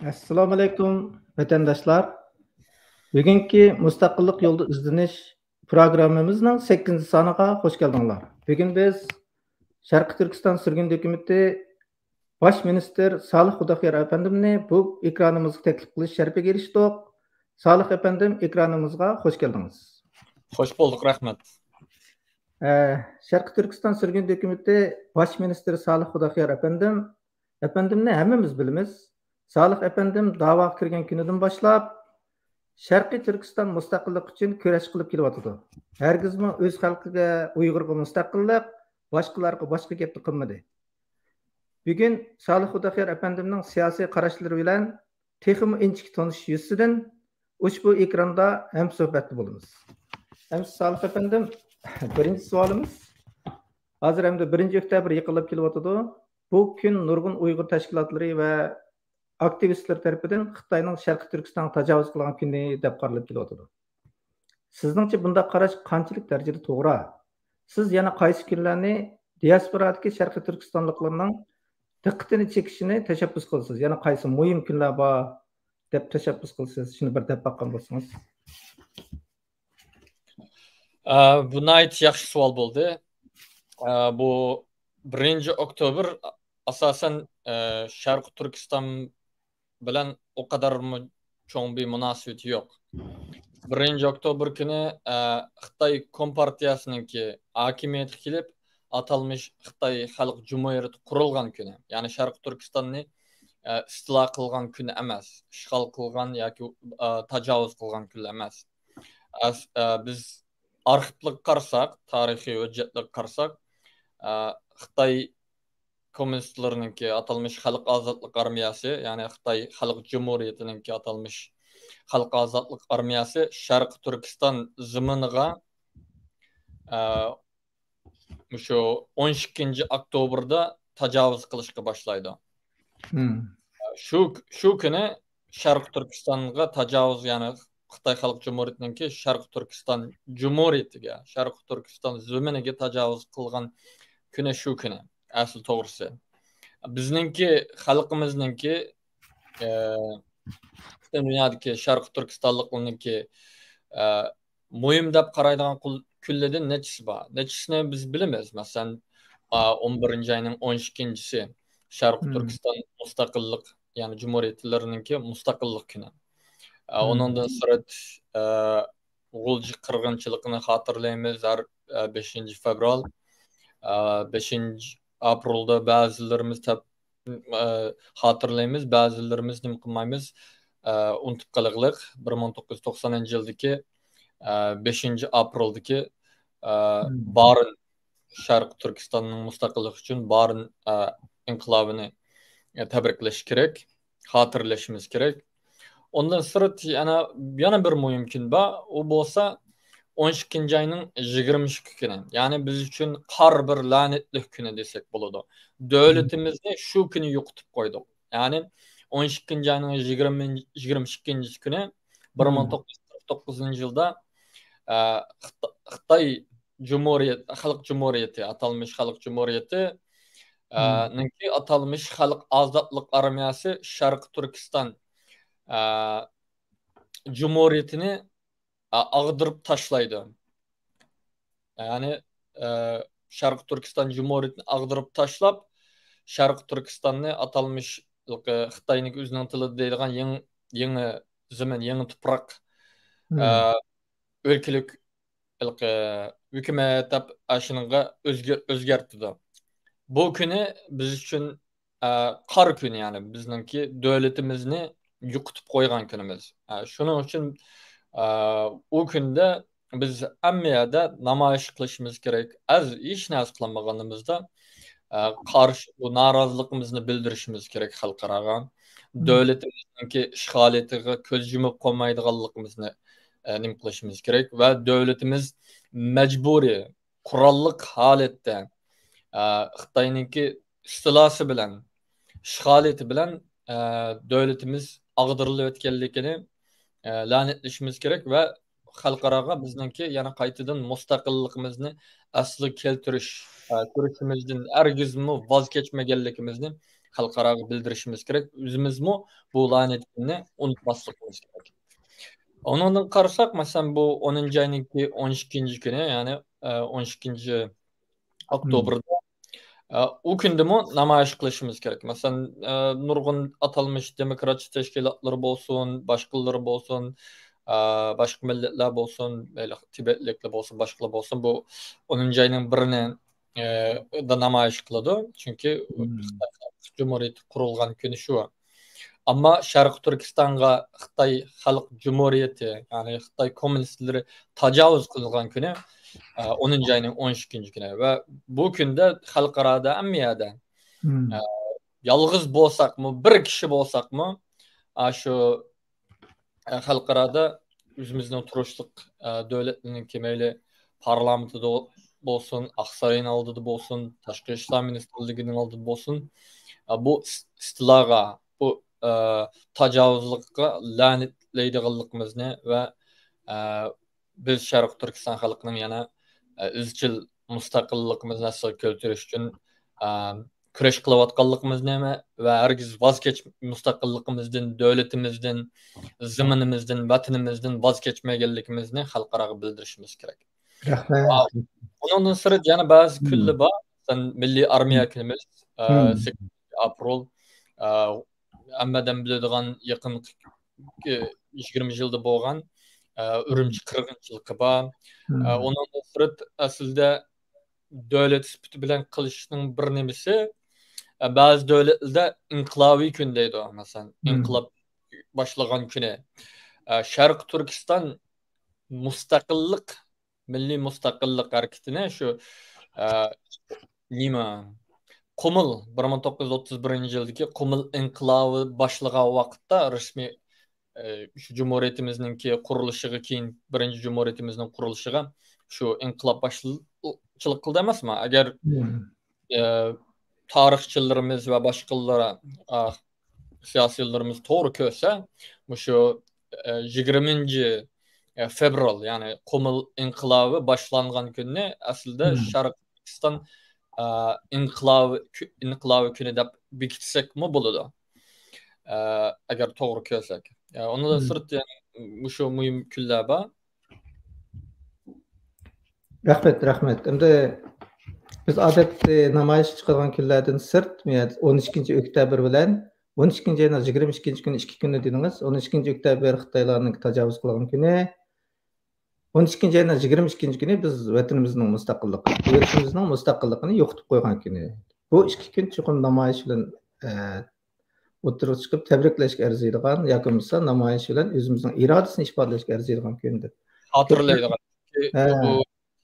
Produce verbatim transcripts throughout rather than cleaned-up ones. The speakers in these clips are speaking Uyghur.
ئەسسالامۇ ئەلەيكۇم، ۋەتەنداشلار. بۈگۈنكى مۇستەقىللىق يولىدا ئىزدىنىش پروگراممىمىزنىڭ سەككىزىنچى سانىغا خوش كەلدىڭلار. بۈگۈن بىز شەرقىي تۈركىستان سۈرگۈندە ھۆكۈمىتى باش مىنىستىر سالىھ خۇداخۇيار ئەپەندىمنى بۇ ئېكرانىمىزغا تەكلىپ قىلىش شەرىپىگە ئېرىشتۇق. سالىھ ئەپەندىم، ئېكرانىمىزغا خوش كەلدىڭىز. خوش بولدۇق، رەھمەت. ئە، شەرقىي تۈركىستان سۈرگۈندە ھۆكۈمىتى باش مىنىستىرى سالىھ خۇداخۇيار ئەپەندىم، ئەپەندىمنى ھەممىمىز بىلىمىز. سالىھ ئەپەندىم داۋاغا كىرگەن كۈنىدىن باشلاپ، شەرقىي تۈركىستان مۇستەقىللىق ئۈچۈن كۈرەش قىلىپ كېلىۋاتىدۇ. ھەرگىزمۇ ئۆز خەلقىگە، ئۇيغۇرغا مۇستەقىللىق، باشقىلارغا باشقا گەپنى قىلمىدى. بۈگۈن سالىھ خۇداخۇيار ئەپەندىمنىڭ سىياسىي قاراشلىرى بىلەن تېخىمۇ ئىنچىكە تونۇشۇش يۈزىسىدىن ئۇشبۇ ئېكراندا ھەمسۆھبەتتە بولىمىز. ئەمىسە سالىھ ئەپەندىم، بىرىنچى سوئالىمىز، ھازىر ئەمدى بىرىنچى ئۆكتەبىر يېقىنلاپ كېلىۋاتىدۇ. بۇ كۈن نۇرغۇن ئۇيغۇر تەشكىلاتلىرى ۋە ئاكتىۋىستلىرى تەرىپىدىن خىتاينىڭ شەرقىي تۈركىستانغا تاجاۋۇز قىلغان كۈنى دەپ قارىلىپ كېلىۋاتىدۇ. سىزنىڭچە بۇنداق قاراش قانچىلىك دەرىجىدە توغرا؟ سىز يەنە قايسى كۈنلەرنى دىياسپورادىكى شەرقىي تۈركىستانلىقلارنىڭ دىققىتىنى چېكىشىنى تەشەببۇس قىلىسىز؟ يەنە قايسى مۇھىم كۈنلەر بار دەپ تەشەببۇس قىلىسىز؟ شۇنى بىر دەپ باققان بولسىڭىز. ئە، بۇ ناھايىتى ياخشى سوئال بولدى. ئە، بۇ بىرىنچى ئوكتوبر، ئاساسەن، ئە، شەرقىي تۈركىستان بىلەن ئۇ قەدەرمۇ چوڭ بىر مۇناسىۋىتى يوق. بىرىنچى ئوكتوبر كۈنى، ئە، خىتاي كومپارتىيەسىنىڭكى ھاكىمىيەتكە كېلىپ، ئاتالمىش خىتاي خەلق جۇمھۇرىيىتى قۇرۇلغان كۈنى. يەنى شەرقىي تۈركىستاننى، ئە، ئىستىلا قىلغان كۈنى ئەمەس، ئىشغال قىلغان ياكى، ئە، تاجاۋۇز قىلغان كۈنى ئەمەس. ئەس-، ئە، بىز ئارخىپلىققا قارىساق، تارىخىي ھۆججەتلەرگە قارىساق، ئە، خىتاي كوممۇنىستلىرىنىڭكى ئاتالمىش خەلق ئازادلىق ئارمىيەسى، يەنى خىتاي خەلق جۇمھۇرىيىتىنىڭكى ئاتالمىش خەلق ئازادلىق ئارمىيەسى شەرقىي تۈركىستان زېمىنىغا، ئە، مۇشۇ ئون ئىككىنچى ئوكتوبردا تاجاۋۇز قىلىشقا باشلايدۇ. شۇ، شۇ كۈنى شەرقىي تۈركىستانغا تاجاۋۇز، يەنى خىتاي خەلق جۇمھۇرىيىتىنىڭكى شەرقىي تۈركىستان جۇمھۇرىيىتىگە، شەرقىي تۈركىستان زېمىنىگە تاجاۋۇز قىلغان كۈنى شۇ كۈنى، ئەسلى توغرىسى. بىزنىڭكى خەلقىمىزنىڭكى، ئە، پۈتۈن دۇنيادىكى شەرقىي تۈركىستانلىقلارنىڭكى، ئە، مۇھىم دەپ قارايدىغان قۇل-، كۈنلىرىدىن نەچچىسى بار. نەچچىسىنى بىز بىلىمىز. مەسىلەن، ئا، ئون بىرىنچى ئاينىڭ ئون ئىككىنچىسى شەرقىي تۈركىستان مۇستەقىللىق، يەنى جۇمھۇرىيەتلىرىنىڭكى مۇستەقىللىق كۈنى. ئا، ئۇنىڭدىن سىرت، ئا، غۇلجا قىرغىنچىلىقىنى خاتىرىلەيمىز ھەر، ئا، بەشىنچى فېۋرال. ئا، بەشىنچى ئاپرېلدا بەزىلىرىمىز تەپ-، ئە، خاتىرىلەيمىز، بەزىلىرىمىز نېمە قىلمايمىز، ئە، ئۇنتۇپ قېلىغلىق. بىر مىڭ توققۇز يۈز توقسان ئىككىنچى يىلدىكى، ئە، بەشىنچى ئاپرېلدىكى، ئە، بارىن شەرقىي تۈركىستاننىڭ مۇستەقىللىقى ئۈچۈن بارىن، ئە، ئىنقىلابىنى، ئە، تەبرىكلەش كېرەك، خاتىرىلەشىمىز كېرەك. ئۇندىن سىرت يەنە، يەنە بىر مۇھىم كۈن بار. ئۇ بولسا ئون ئىككىنچى ئاينىڭ يىگىرمە ئىككى كۈنى. يەنى بىز ئۈچۈن قارا بىر لەنەتلىك كۈنى دېسەك بولىدۇ. دۆلىتىمىزنى شۇ كۈنى يوقىتىپ قويدۇق. يەنى ئون ئىككىنچى ئاينىڭ يىگىرمە، يىگىرمە ئىككىنچى كۈنى بىر مىڭ توققۇز يۈز قىرىق توققۇزىنچى يىلدا، ئە، خىتا-، خىتاي جۇمھۇرىيەت، خەلق جۇمھۇرىيىتى، ئاتالمىش خەلق جۇمھۇرىيىتى، ئە، نىڭكى ئاتالمىش خەلق ئازادلىق ئارمىيەسى شەرقىي تۈركىستان، ئە، جۇمھۇرىيىتىنى، ئە، ئاغدۇرۇپ تاشلايدۇ. يەنى، ئە، شەرقىي تۈركىستان جۇمھۇرىيىتىنى ئاغدۇرۇپ تاشلاپ، شەرقىي تۈركىستاننى ئاتالمىش خىتاينىڭ ئۆزىنىڭ تىلىدا دەيدىغان يېڭى، يېڭى زېمىن، يېڭى تۇپراق، ئە، ئۆلكىلىك ھېلىقى ھۆكۈمەت دەپ ئاشۇنىڭغا ئۆزگە-، ئۆزگەرتىدۇ. بۇ كۈنى بىز ئۈچۈن، ئە، قارا كۈن، يەنى بىزنىڭكى دۆلىتىمىزنى يوقىتىپ قويغان كۈنىمىز. ئە، شۇنىڭ ئۈچۈن، ئە، ئۇ كۈندە بىز ھەممە يەردە نامايىش قىلىشىمىز كېرەك. ئەز ھېچ نەرسە قىلالمىغىنىمىزدا، ئە، قارشى، بۇ نارازىلىقىمىزنى بىلدۈرۈشىمىز كېرەك خەلقئاراغا. دۆلىتىمىزنىڭكى ئىشغالىيىتىگە كۆز يۇمۇپ قالمايدىغانلىقىمىزنى، ئە، نېمە قىلىشىمىز كېرەك ۋە دۆلىتىمىز مەجبۇرىي قوراللىق ھالەتتە، ئە، خىتاينىڭكى ئىستىلاسى بىلەن، ئىشغالىيىتى بىلەن، ئە، دۆلىتىمىز ئاغدۇرۇلۇۋەتكەنلىكىنى، ئە، لەنەتلىشىمىز كېرەك ۋە خەلقئاراغا بىزنىڭكى يەنە قايتىدىن مۇستەقىللىقىمىزنى ئەسلىگە كەلتۈرۈش، ئە، كۈرىشىمىزدىن ھەرگىزمۇ ۋاز كەچمىگەنلىكىمىزنى خەلقئاراغا بىلدۈرۈشىمىز كېرەك. ئۆزىمىزمۇ بۇ لائنەت كۈنىنى ئۇنتۇماسلىقىمىز كېرەك. ئۇنىڭدىن قارىساق، مەسىلەن، بۇ ئونىنچى ئاينىڭكى ئون ئىككىنچى كۈنى، يەنى، ئە، ئون ئىككىنچى ئاكتوبردا، ئە، ئۇ كۈندىمۇ نامايىش قىلىشىمىز كېرەك. مەسىلەن، ئە، نۇرغۇن ئاتالمىش دېموكراتچى تەشكىلاتلىرى بولسۇن، باشقىلىرى بولسۇن، ئە، باشقا مىللەتلەر بولسۇن، مەيلى تىبەتلىكلەر بولسۇن، باشقىلار بولسۇن، بۇ ئونىنچى ئاينىڭ بىرىنى، ئە، دا نامايىش قىلىدۇ. چۈنكى خىتاي خەلق جۇمھۇرىيىتى قۇرۇلغان كۈنى شۇ. ئەمما شەرقىي تۈركىستانغا خىتاي خەلق جۇمھۇرىيىتى، يەنى خىتاي كوممۇنىستلىرى تاجاۋۇز قىلغان كۈنى، ئە، ئونىنچى ئاينىڭ ئون ئىككىنچى كۈنى. ۋە بۇ كۈندە خەلقئارادا ھەممە يەردە، ئە، يالغۇز بولساقمۇ، بىر كىشى بولساقمۇ، ئە، شۇ، ئە، خەلقئارادا ئۆزىمىزنىڭ تۇرۇشلۇق، ئە، دۆلەتنىڭكى مەيلى پارلامېنتىدا بولسۇن، ئاقساراينىڭ ئالدىدا بولسۇن، تاشقى ئىشلار مىنىستىرلىكىنىڭ ئالدىدا بولسۇن، ئە، بۇ ئىس-، ئىستىلاغا، بۇ، ئە، تاجاۋۇزلۇققا لەنەتلەيدىغانلىقىمىزنى ۋە، ئە، بىز شەرقىي تۈركىستان خەلقىنىڭ يەنە، ئە، ئىزچىل مۇستەقىللىقىمىزنى ئەسلىگە كەلتۈرۈش ئۈچۈن، ئە، كۈرەش قىلىۋاتقانلىقىمىزنى ۋە ھەرگىز ۋاز كەچ-، مۇستەقىللىقىمىزدىن، دۆلىتىمىزدىن، زېمىنىمىزدىن، ۋەتىنىمىزدىن ۋاز كەچمەيدىغانلىقىمىزنى خەلقئاراغا بىلدۈرۈشىمىز كېرەك. رەھمەت. ئا، ئۇنىڭدىن سىرت يەنە بەزى كۈنلەر بار. مەسىلەن، مىللىي ئارمىيە كۈنىمىز، ئە، سەككىزىنچى ئاپرېل، ئە، ھەممە ئادەم بىلىدىغان يېقىنقى يىگىرمە يىلدا بولغان، ئە، ئۈرۈمچى قىرغىنچىلىقى بار. ئە، ئۇنىڭدىن سىرت ئەسلىدە دۆلەت سۈپىتى بىلەن قىلىشنىڭ بىر نېمىسى، ئە، بەزى دۆلەتلەردە ئىنقىلابىي كۈن دەيدۇ، مەسىلەن، ئىنقىلاب باشلىغان كۈنى. ئە، شەرقىي تۈركىستان مۇستەقىللىق، مىللىي مۇستەقىللىق ھەرىكىتىنى شۇ، ئە، نېمە، قۇمۇل، بىر مىڭ توققۇز يۈز ئوتتۇز بىرىنچى يىلدىكى قۇمۇل ئىنقىلابى باشلىغان ۋاقىتتا رەسمىي، ئە، شۇ جۇمھۇرىيىتىمىزنىڭكى قۇرۇلۇشىغا كېيىن، بىرىنچى جۇمھۇرىيىتىمىزنىڭ قۇرۇلۇشىغا شۇ ئىنقىلاب باشچىلىق قىلدى ئەمەسمۇ؟ ئەگەر، ئە، تارىخچىلىرىمىز ۋە باشقىلار، ئە، سىياسىيونلىرىمىز توغرا كۆرسە، مۇشۇ، ئە، يىگىرمىنچى، ئە، فېۋرال، يەنى قۇمۇل ئىنقىلابى باشلانغان كۈننى ئەسلىدە شەرقىي تۈركىستان، ئە، ئىنقىلابى كۈ-، ئىنقىلابى كۈنى دەپ بېكىتسەكمۇ بولىدۇ. ئە، ئەگەر توغرا كۆرسەك. ئە، ئۇنىڭدىن سىرت، يەنى مۇشۇ مۇھىم كۈنلەر بار. رەھمەت، رەھمەت. ئەمدى بىز ئادەتتە نامايىش چىقىدىغان كۈنلەردىن سىرت، ئون ئىككىنچى ئۆكتەبىر بىلەن ئون ئىككىنچى ئاينىڭ يىگىرمە ئىككىنچى كۈنى ئىككى كۈننى دېدىڭىز. ئون ئىككىنچى ئۆكتەبىر خىتايلارنىڭ تاجاۋۇز قىلغان كۈنى. ئون ئىككىنچى ئاينىڭ يىگىرمە ئىككىنچى كۈنى بىز ۋەتىنىمىزنىڭ مۇستەقىللىقى، دۆلىتىمىزنىڭ مۇستەقىللىقىنى يوقىتىپ قويغان كۈنى. بۇ ئىككى كۈن چوقۇم نامايىش بىلەن، ئە، ئوتتۇرىغا چىقىپ تەبرىكلەشكە ئەرزىيدىغان ياكى بولمىسا نامايىش بىلەن ئۆزىمىزنىڭ ئىرادىسىنى ئىپادىلەشكە ئەرزىيدىغان كۈن دەپ. خاتىرىلەيدىغان. ھە. بۇ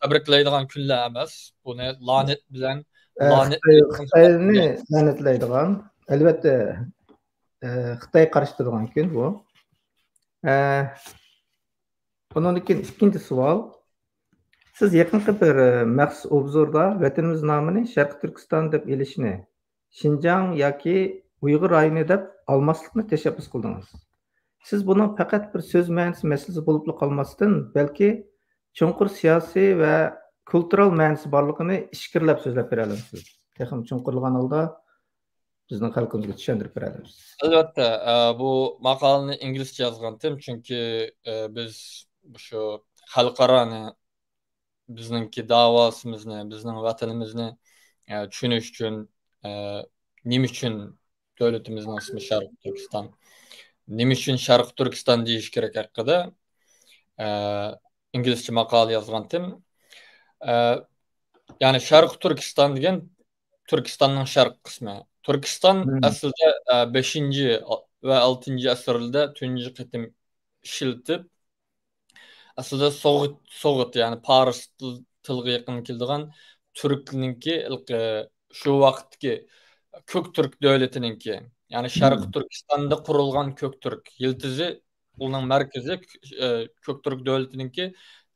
تەبرىكلەيدىغان كۈنلەر ئەمەس. بۇنى لانەت بىلەن، ئە، لانەت خىتاي-، خىتاينى لەنەتلەيدىغان، ئەلۋەتتە، ئە، خىتاي قارشى تۇرىدىغان كۈن بۇ. ئە، ئۇنىڭدىن كېيىن ئىككىنچى سوئال. سىز يېقىنقى بىر، ئە، مەخسۇس ئوبزوردا ۋەتىنىمىز نامىنى شەرقىي تۈركىستان دەپ ئېلىشنى، شىنجاڭ ياكى ئۇيغۇر رايونى دەپ ئالماسلىقنى تەشەببۇس قىلدىڭىز. سىز بۇنىڭ پەقەت بىر سۆز مەنىسى مەسىلىسى بولۇپلا قالماستىن، بەلكى چوڭقۇر سىياسىي ۋە كۇلتۇرال مەنىسى بارلىقىنى ئىچكىرىلەپ سۆزلەپ بېرەلەمسىز؟ تېخىمۇ چوڭقۇرلىغان ھالدا بىزنىڭ خەلقىمىزگە چۈشەندۈرۈپ بېرەلەمسىز؟ ئەلۋەتتە، ئە، بۇ ماقالىنى ئىنگلىزچە يازغانتىم، چۈنكى، ئە، بىز شۇ خەلقئارانى، بىزنىڭكى داۋاسىمىزنى، بىزنىڭ ۋەتىنىمىزنى، ئە، چۈشىنىش ئۈچۈن، ئە، نېمە ئۈچۈن دۆلىتىمىزنىڭ ئىسمى شەرقىي تۈركىستان، نېمە ئۈچۈن شەرقىي تۈركىستان دېيىش كېرەك ھەققىدە، ئە، ئىنگلىزچە ماقالە يازغانتىم. ئە، يەنى شەرقىي تۈركىستان دېگەن تۈركىستاننىڭ شەرقىي قىسمى. تۈركىستان ئەسلىدە، ئە، بەشىنچى ۋە ئالتىنچى ئەسىرلەردە تۇنجى قېتىم ئىشلىتىپ، ئەسلىدە سوغۇت، سوغۇت، يەنى پارس تىل-، تىلىغا يېقىن كېلىدىغان تۈركنىڭكى ھېلىقى شۇ ۋاقىتتىكى كۆك تۈرك دۆلىتىنىڭكى، يەنى شەرقىي تۈركىستاندا قۇرۇلغان كۆك تۈرك يىلتىزى، ئۇنىڭ مەركىزى، ئە، كۆك تۈرك دۆلىتىنىڭكى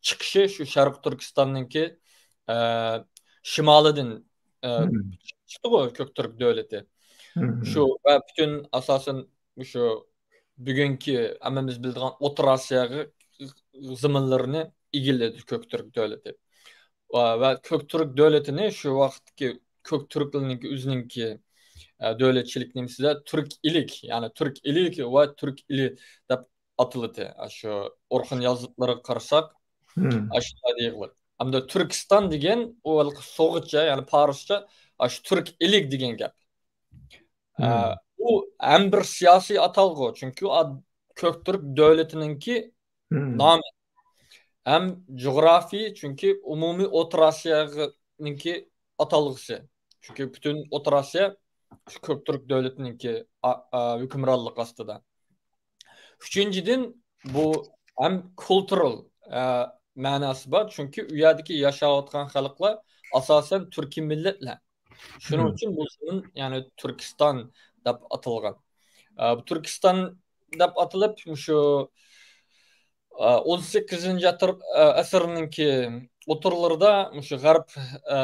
چىقىشى شۇ شەرقىي تۈركىستاننىڭكى، ئە، شىمالىدىن، ئە، چىقتىغۇ كۆك تۈرك دۆلىتى. شۇ ۋە پۈتۈن ئاساسەن مۇشۇ بۈگۈنكى ھەممىمىز بىلىدىغان ئوتتۇرا ئاسىياغا زېمىنلىرىنى ئىگىلىدى كۆك تۈرك دۆلىتى. ۋە، ۋە كۆك تۈرك دۆلىتىنى شۇ ۋاقىتتىكى كۆك تۈركلەرنىڭكى ئۆزىنىڭكى، ئە، دۆلەتچىلىك نېمىسىدە تۈرك ئىلىك، يەنى تۈرك ئىلىك ۋە تۈرك ئىلى دەپ ئاتىلىدى. ئاشۇ ئورخۇن يازىتلىرىغا قارىساق، ئاشۇنداق دېيىلىدۇ. ئەمدى تۈركىستان دېگەن ئۇ ھېلىقى سوغۇچە، يەنى پارسچە، ئاشۇ تۈرك ئىلىك دېگەن گەپ. ئە، ئۇ ھەم بىر سىياسىي ئاتالغۇ، چۈنكى ئۇ ئاد-، كۆكتۈرك دۆلىتىنىڭكى نامى. ھەم جۇغراپىي، چۈنكى ئومۇمىي ئوتتۇرا ئاسىيانىڭكى ئاتالغۇسى. چۈنكى پۈتۈن ئوتتۇرا ئاسىيا شۇ كۆكتۈرك دۆلىتىنىڭكى ئا-، ئا، ھۆكۈمرانلىقى ئاستىدا. ئۈچىنچىدىن، بۇ ھەم كۇلتۇرال، ئە، مەناسى بار، چۈنكى ئۇ يەردىكى ياشاۋاتقان خەلقلەر ئاساسەن تۈركىي مىللەتلەر. شۇنىڭ ئۈچۈن بۇ زېمىن، يەنى تۈركىستان دەپ ئاتالغان. ئە، بۇ تۈركىستان دەپ ئاتىلىپ، مۇشۇ، ئە، ئون سەككىزىنچى ئەتىر-، ئە، ئەسىرنىڭكى ئوتتۇرىلىرىدا مۇشۇ غەرب، ئە،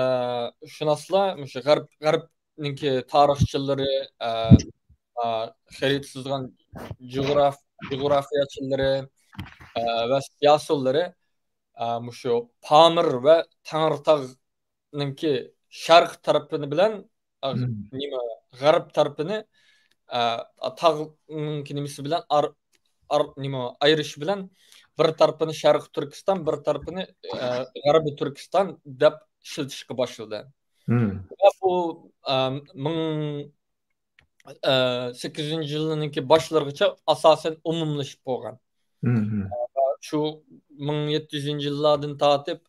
شۇناسلار، مۇشۇ غەرب، غەربنىڭكى تارىخچىلىرى، ئە، ئە، خەرىتە سىزغان جۇغراف-، جۇغراپىيەچىلىرى، ئە، ۋە سىياسىيونلىرى، ئە، مۇشۇ پامىر ۋە تەڭرىتاغ نىڭكى شەرق تەرىپىنى بىلەن، ئا، نېمە، غەرب تەرىپىنى، ئا، تاغنىڭكى نېمىسى بىلەن ئار-، ئار-، نېمە، ئايرىشى بىلەن بىر تەرىپىنى شەرقىي تۈركىستان، بىر تەرىپىنى، ئا، غەربىي تۈركىستان دەپ ئىشلىتىشكە باشلىدى. ۋە بۇ، ئا، مىڭ، ئا، سەككىزىنچى يىلنىڭكى باشلىرىغىچە ئاساسەن ئومۇملىشىپ بولغان. شۇ مىڭ يەتتە يۈزىنچى يىللاردىن تارتىپ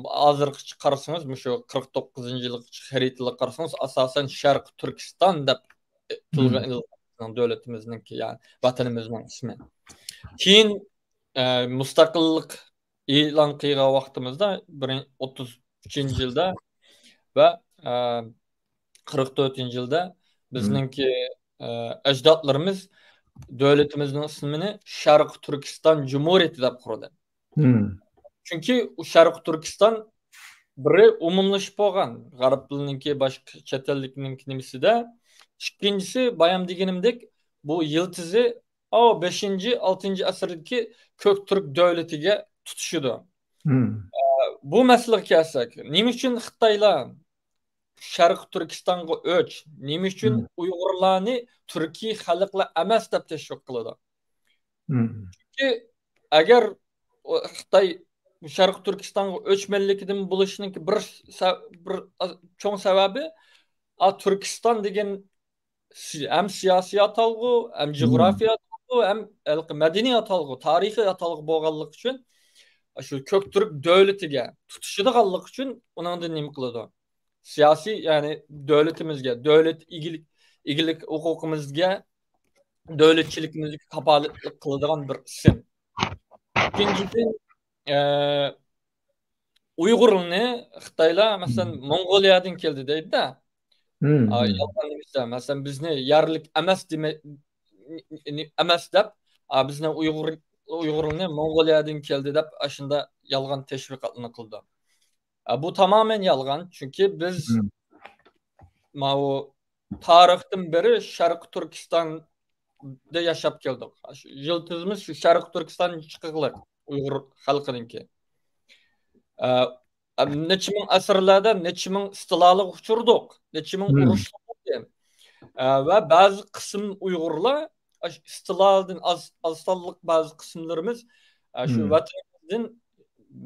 ھازىرغىچە قارىسىڭىز، مۇشۇ قىرىق توققۇزىنچى يىلغىچە خەرىتىلەرگە قارىسىڭىز، ئاساسەن شەرقىي تۈركىستان دەپ تىلغا ئېلىنغان بىزنىڭ دۆلىتىمىزنىڭكى، يەنى ۋەتىنىمىزنىڭ ئىسمى. كېيىن، ئە، مۇستەقىللىق ئېلان قىلغان ۋاقتىمىزدا، بىرىن-، ئوتتۇز ئۈچىنچى يىلدا ۋە، ئە، قىرىق تۆتىنچى يىلدا بىزنىڭكى، ئە، ئەجدادلىرىمىز دۆلىتىمىزنىڭ ئىسمىنى شەرقىي تۈركىستان جۇمھۇرىيىتى دەپ قۇردى. چۈنكى ئۇ شەرقىي تۈركىستان بىرى ئومۇملىشىپ بولغان، غەربلىنىڭكى، باشقا چەت ئەللىكنىڭكى نېمىسىدە. ئىككىنچىسى، بايام دېگىنىمدەك، بۇ يىلتىزى ئاۋۇ بەشىنچى، ئالتىنچى ئەسىردىكى كۆك تۈرك دۆلىتىگە تۇتىشىدۇ. ئە، بۇ مەسىلىگە كەلسەك، نېمە ئۈچۈن خىتايلار شەرقىي تۈركىستانغا ئۆچ، نېمە ئۈچۈن ئۇيغۇرلارنى تۈركىي خەلقلەر ئەمەس دەپ تەشۋىق قىلىدۇ؟ چۈنكى ئەگەر ئۇ خىتاي شەرقىي تۈركىستانغا ئۆچمەنلىكىدىن بولۇشىنىڭكى بىر سە-، بىر چوڭ سەۋەبى، ئا، تۈركىستان دېگەن سى-، ھەم سىياسىي ئاتالغۇ، ھەم جۇغراپىيە ئاتالغۇ، ھەم ھېلىقى مەدەنىي ئاتالغۇ، تارىخىي ئاتالغۇ بولغانلىقى ئۈچۈن، شۇ كۆك تۈرك دۆلىتىگە تۇتىشىدىغانلىقى ئۈچۈن ئۇنىڭدىن نېمە قىلىدۇ؟ سىياسىي، يەنى دۆلىتىمىزگە، دۆلەت ئىگىلىك، ئىگىلىك ھوقۇقىمىزگە، دۆلەتچىلىكىمىزگە كاپالەتلىك قىلىدىغان بىر ئىسىم. ئىككىنچىدىن، ئە، ئۇيغۇرنى خىتايلار، مەسىلەن، موڭغۇلىيەدىن كەلدى دەيدۇ-دە. ئا، يالغان نېمىسى، مەسىلەن، بىزنى يەرلىك ئەمەس دېمە-، ئەمەس دەپ، ئا، بىزنى ئۇيغۇر، ئۇيغۇرنى موڭغۇلىيەدىن كەلدى دەپ، ئاشۇنداق يالغان تەشۋىقاتلارنى قىلىدۇ. ئا، بۇ تامامەن يالغان. چۈنكى بىز ماۋۇ تارىختىن بېرى شەرقىي تۈركىستاندا ياشاپ كەلدۇق. شۇ يىلتىزىمىز شۇ شەرقىي تۈركىستان چىقىقلىق ئۇيغۇر خەلقىنىڭكى. ئە، ئە، نەچچە مىڭ ئەسىرلەردە نەچچە مىڭ ئىستىلالىغا ئۇچرىدۇق، نەچچە مىڭ ئۇرۇشلار بولدى. ئە، ۋە بەزى قىسىم ئۇيغۇرلار ئىستىلادىن ئاز، ئاز سانلىق بەزى قىسىملىرىمىز، ئە، شۇ ۋەتىنىمىزدىن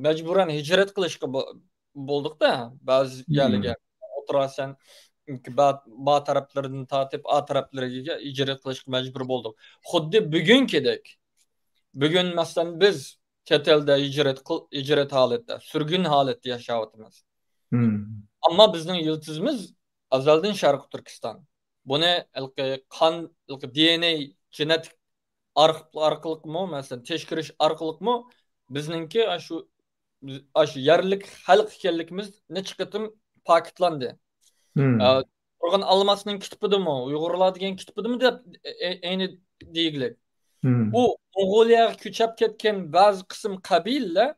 مەجبۇرەن ھىجرەت قىلىشقا بو-، بولدۇق-دە، بەزى يەرلەرگە. ئوتتۇرا ئاسىيانىڭكى با-، با تەرەپلىرىدىن تارتىپ، ئا تەرەپلىرىگە ھىجرەت قىلىشقا مەجبۇر بولدۇق. خۇددى بۈگۈنكىدەك. بۈگۈن، مەسىلەن، بىز چەت ئەلدە ھىجرەت قىل-، ھىجرەت ھالەتتە، سۈرگۈن ھالەتتە ياشاۋاتىمىز. ئەمما بىزنىڭ يىلتىزىمىز ئەزەلدىن شەرقىي تۈركىستان. بۇنى ھېلىقى قان، ھېلىقى دى ئېن ئەي، گېنېتىك ئارق-، ئارقىلىقمۇ، مەسىلەن، تەكشۈرۈش ئارقىلىقمۇ بىزنىڭكى ئاشۇ، ئاشۇ يەرلىك خەلق ئىكەنلىكىمىز نەچچە قېتىم پاكىتلاندى. ئە، تۇرغان ئالماسنىڭ كىتابىدىمۇ، ئۇيغۇرلار دېگەن كىتابىدىمۇ دەپ، ئە-، ئە-، ئەينى دېگۈلۈك. بۇ موڭغۇلىيەگە كۆچۈپ كەتكەن بەزى قىسىم قەبىلىلەر،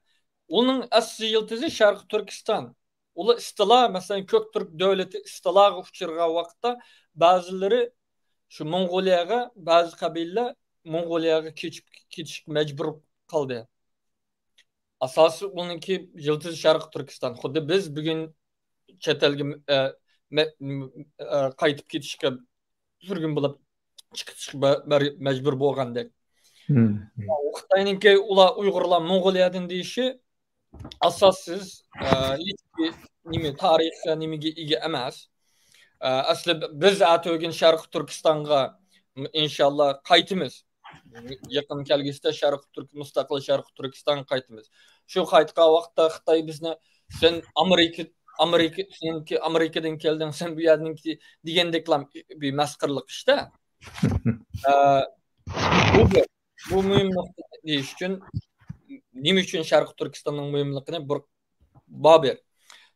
ئۇنىڭ ئەسلى يىلتىزى شەرقىي تۈركىستان. ئۇلار ئىستىلا، مەسىلەن، كۆك تۈرك دۆلىتى ئىستىلاغا ئۇچرىغان ۋاقىتتا بەزىلىرى شۇ موڭغۇلىيەگە، بەزى قەبىلىلەر موڭغۇلىيەگە كېچىپ، كېتىشكە مەجبۇر قالدى. ئاساسىي ئۇنىڭكى يىلتىزى شەرقىي تۈركىستان. خۇددى بىز بۈگۈن چەت ئەلگە، ئە، مە-، م-، ئە، قايتىپ كېتىشكە، سۈرگۈن بولۇپ چىقىشقا بە-، بەر-، مەجبۇر بولغاندەك. مم. خىتاينىڭكى ئۇلار ئۇيغۇرلار موڭغۇلىيەدىن دېيىشى ئاساسسىز، ئە، ھېچ بىر نېمە، تارىخقا، نېمىگە ئىگە ئەمەس. ئە، ئەسلى بىز ئەتىگۈن شەرقىي تۈركىستانغا، ئىنشاللا، قايتىمىز. يېقىن كەلگۈسىدە شەرقىي تۈرك-، مۇستەقىل شەرقىي تۈركىستانغا قايتىمىز. شۇ قايتقان ۋاقىتتا خىتاي بىزنى، «سەن ئامېرىكا، ئامېرىكا، سېنىڭكى ئامېرىكىدىن كەلدىڭ، سەن بۇ يەردىنكى» دېگەندەكلا بىر مەسخىرىلىق ئىشتا. ئە، بۇ بىر، بۇ مۇھىم نۇقتا دېيىش ئۈچۈن، نېمە ئۈچۈن شەرقىي تۈركىستاننىڭ مۇھىملىقىنى بىر باھ بېرىڭ.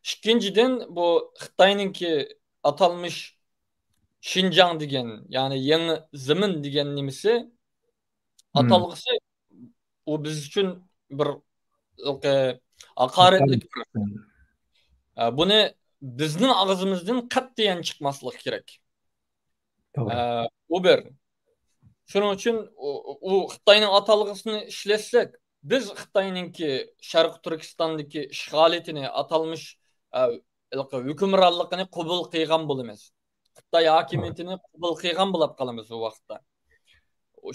ئىككىنچىدىن، بۇ خىتاينىڭكى ئاتالمىش شىنجاڭ دېگەن، يەنى يېڭى زېمىن دېگەن نېمىسى، مم. ئاتالغۇسى، ئۇ بىز ئۈچۈن بىر، ئە، ھاقارەتلىك بىر، ئە، بۇنى بىزنىڭ ئاغزىمىزدىن قەتئىيەن چىقماسلىقى كېرەك. توغرا. ئە، ئۇ بىر. شۇنىڭ ئۈچۈن ئۇ، ئۇ خىتاينىڭ ئاتالغۇسىنى ئىشلەتسەك، بىز خىتاينىڭكى شەرقىي تۈركىستاندىكى ئىشغالىيىتىنى، ئاتالمىش، ئە، ھېلىقى ھۆكۈمرانلىقىنى قوبۇل قىلغان بولىمىز. خىتاي ھاكىمىيىتىنى قوبۇل قىلغان بولاپ قالىمىز ئۇ ۋاقىتتا.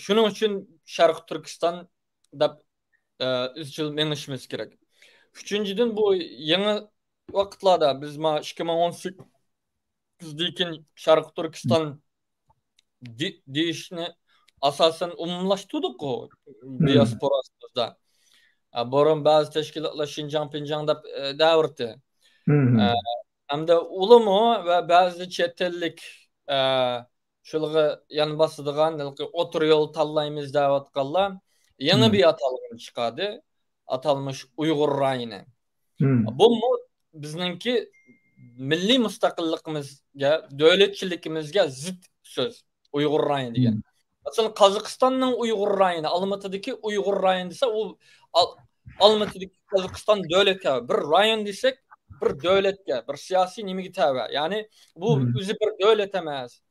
شۇنىڭ ئۈچۈن شەرقىي تۈركىستان دەپ، ئە، ئىزچىل مېڭىشىمىز كېرەك. ئۈچىنچىدىن، بۇ يېڭى ۋاقىتلاردا بىز ما ئىككى مىڭ ئون سەككىزدىن كېيىن شەرقىي تۈركىستان دې-، دېيىشنى ئاساسەن ئومۇملاشتۇردۇققۇ، مم. دىياسپوراسىمىزدا. ئە، بۇرۇن بەزى تەشكىلاتلار شىنجاڭ، پىنجاڭ دەپ، ئە، دەۋرتى. مم. ئە، ھەمدە ئۇلىمۇ ۋە بەزى چەت ئەللىك، ئە، شۇلىغا يان باسىدىغان ھېلىقى ئوتتۇرا يول تاللايمىز دەۋاتقانلار يېڭى مم. بىر ئاتالغۇنى چىقاردى. ئاتالمىش ئۇيغۇر رايونى. مم. بۇمۇ بىزنىڭكى مىللىي مۇستەقىللىقىمىزگە، دۆلەتچىلىكىمىزگە زىت سۆز. ئۇيغۇر رايونى دېگەن. مم. مەسىلەن، قازاقىستاننىڭ ئۇيغۇر رايونى، ئالمىتىدىكى ئۇيغۇر رايونى دېسە، ئۇ ئال-، ئالمىتىدىكى قازاقىستان دۆلەتكە، بىر رايون دېسەك، بىر دۆلەتكە، بىر سىياسىي نېمىگە تەۋە. يەنى بۇ مم. ئۆزى بىر دۆلەت ئەمەس،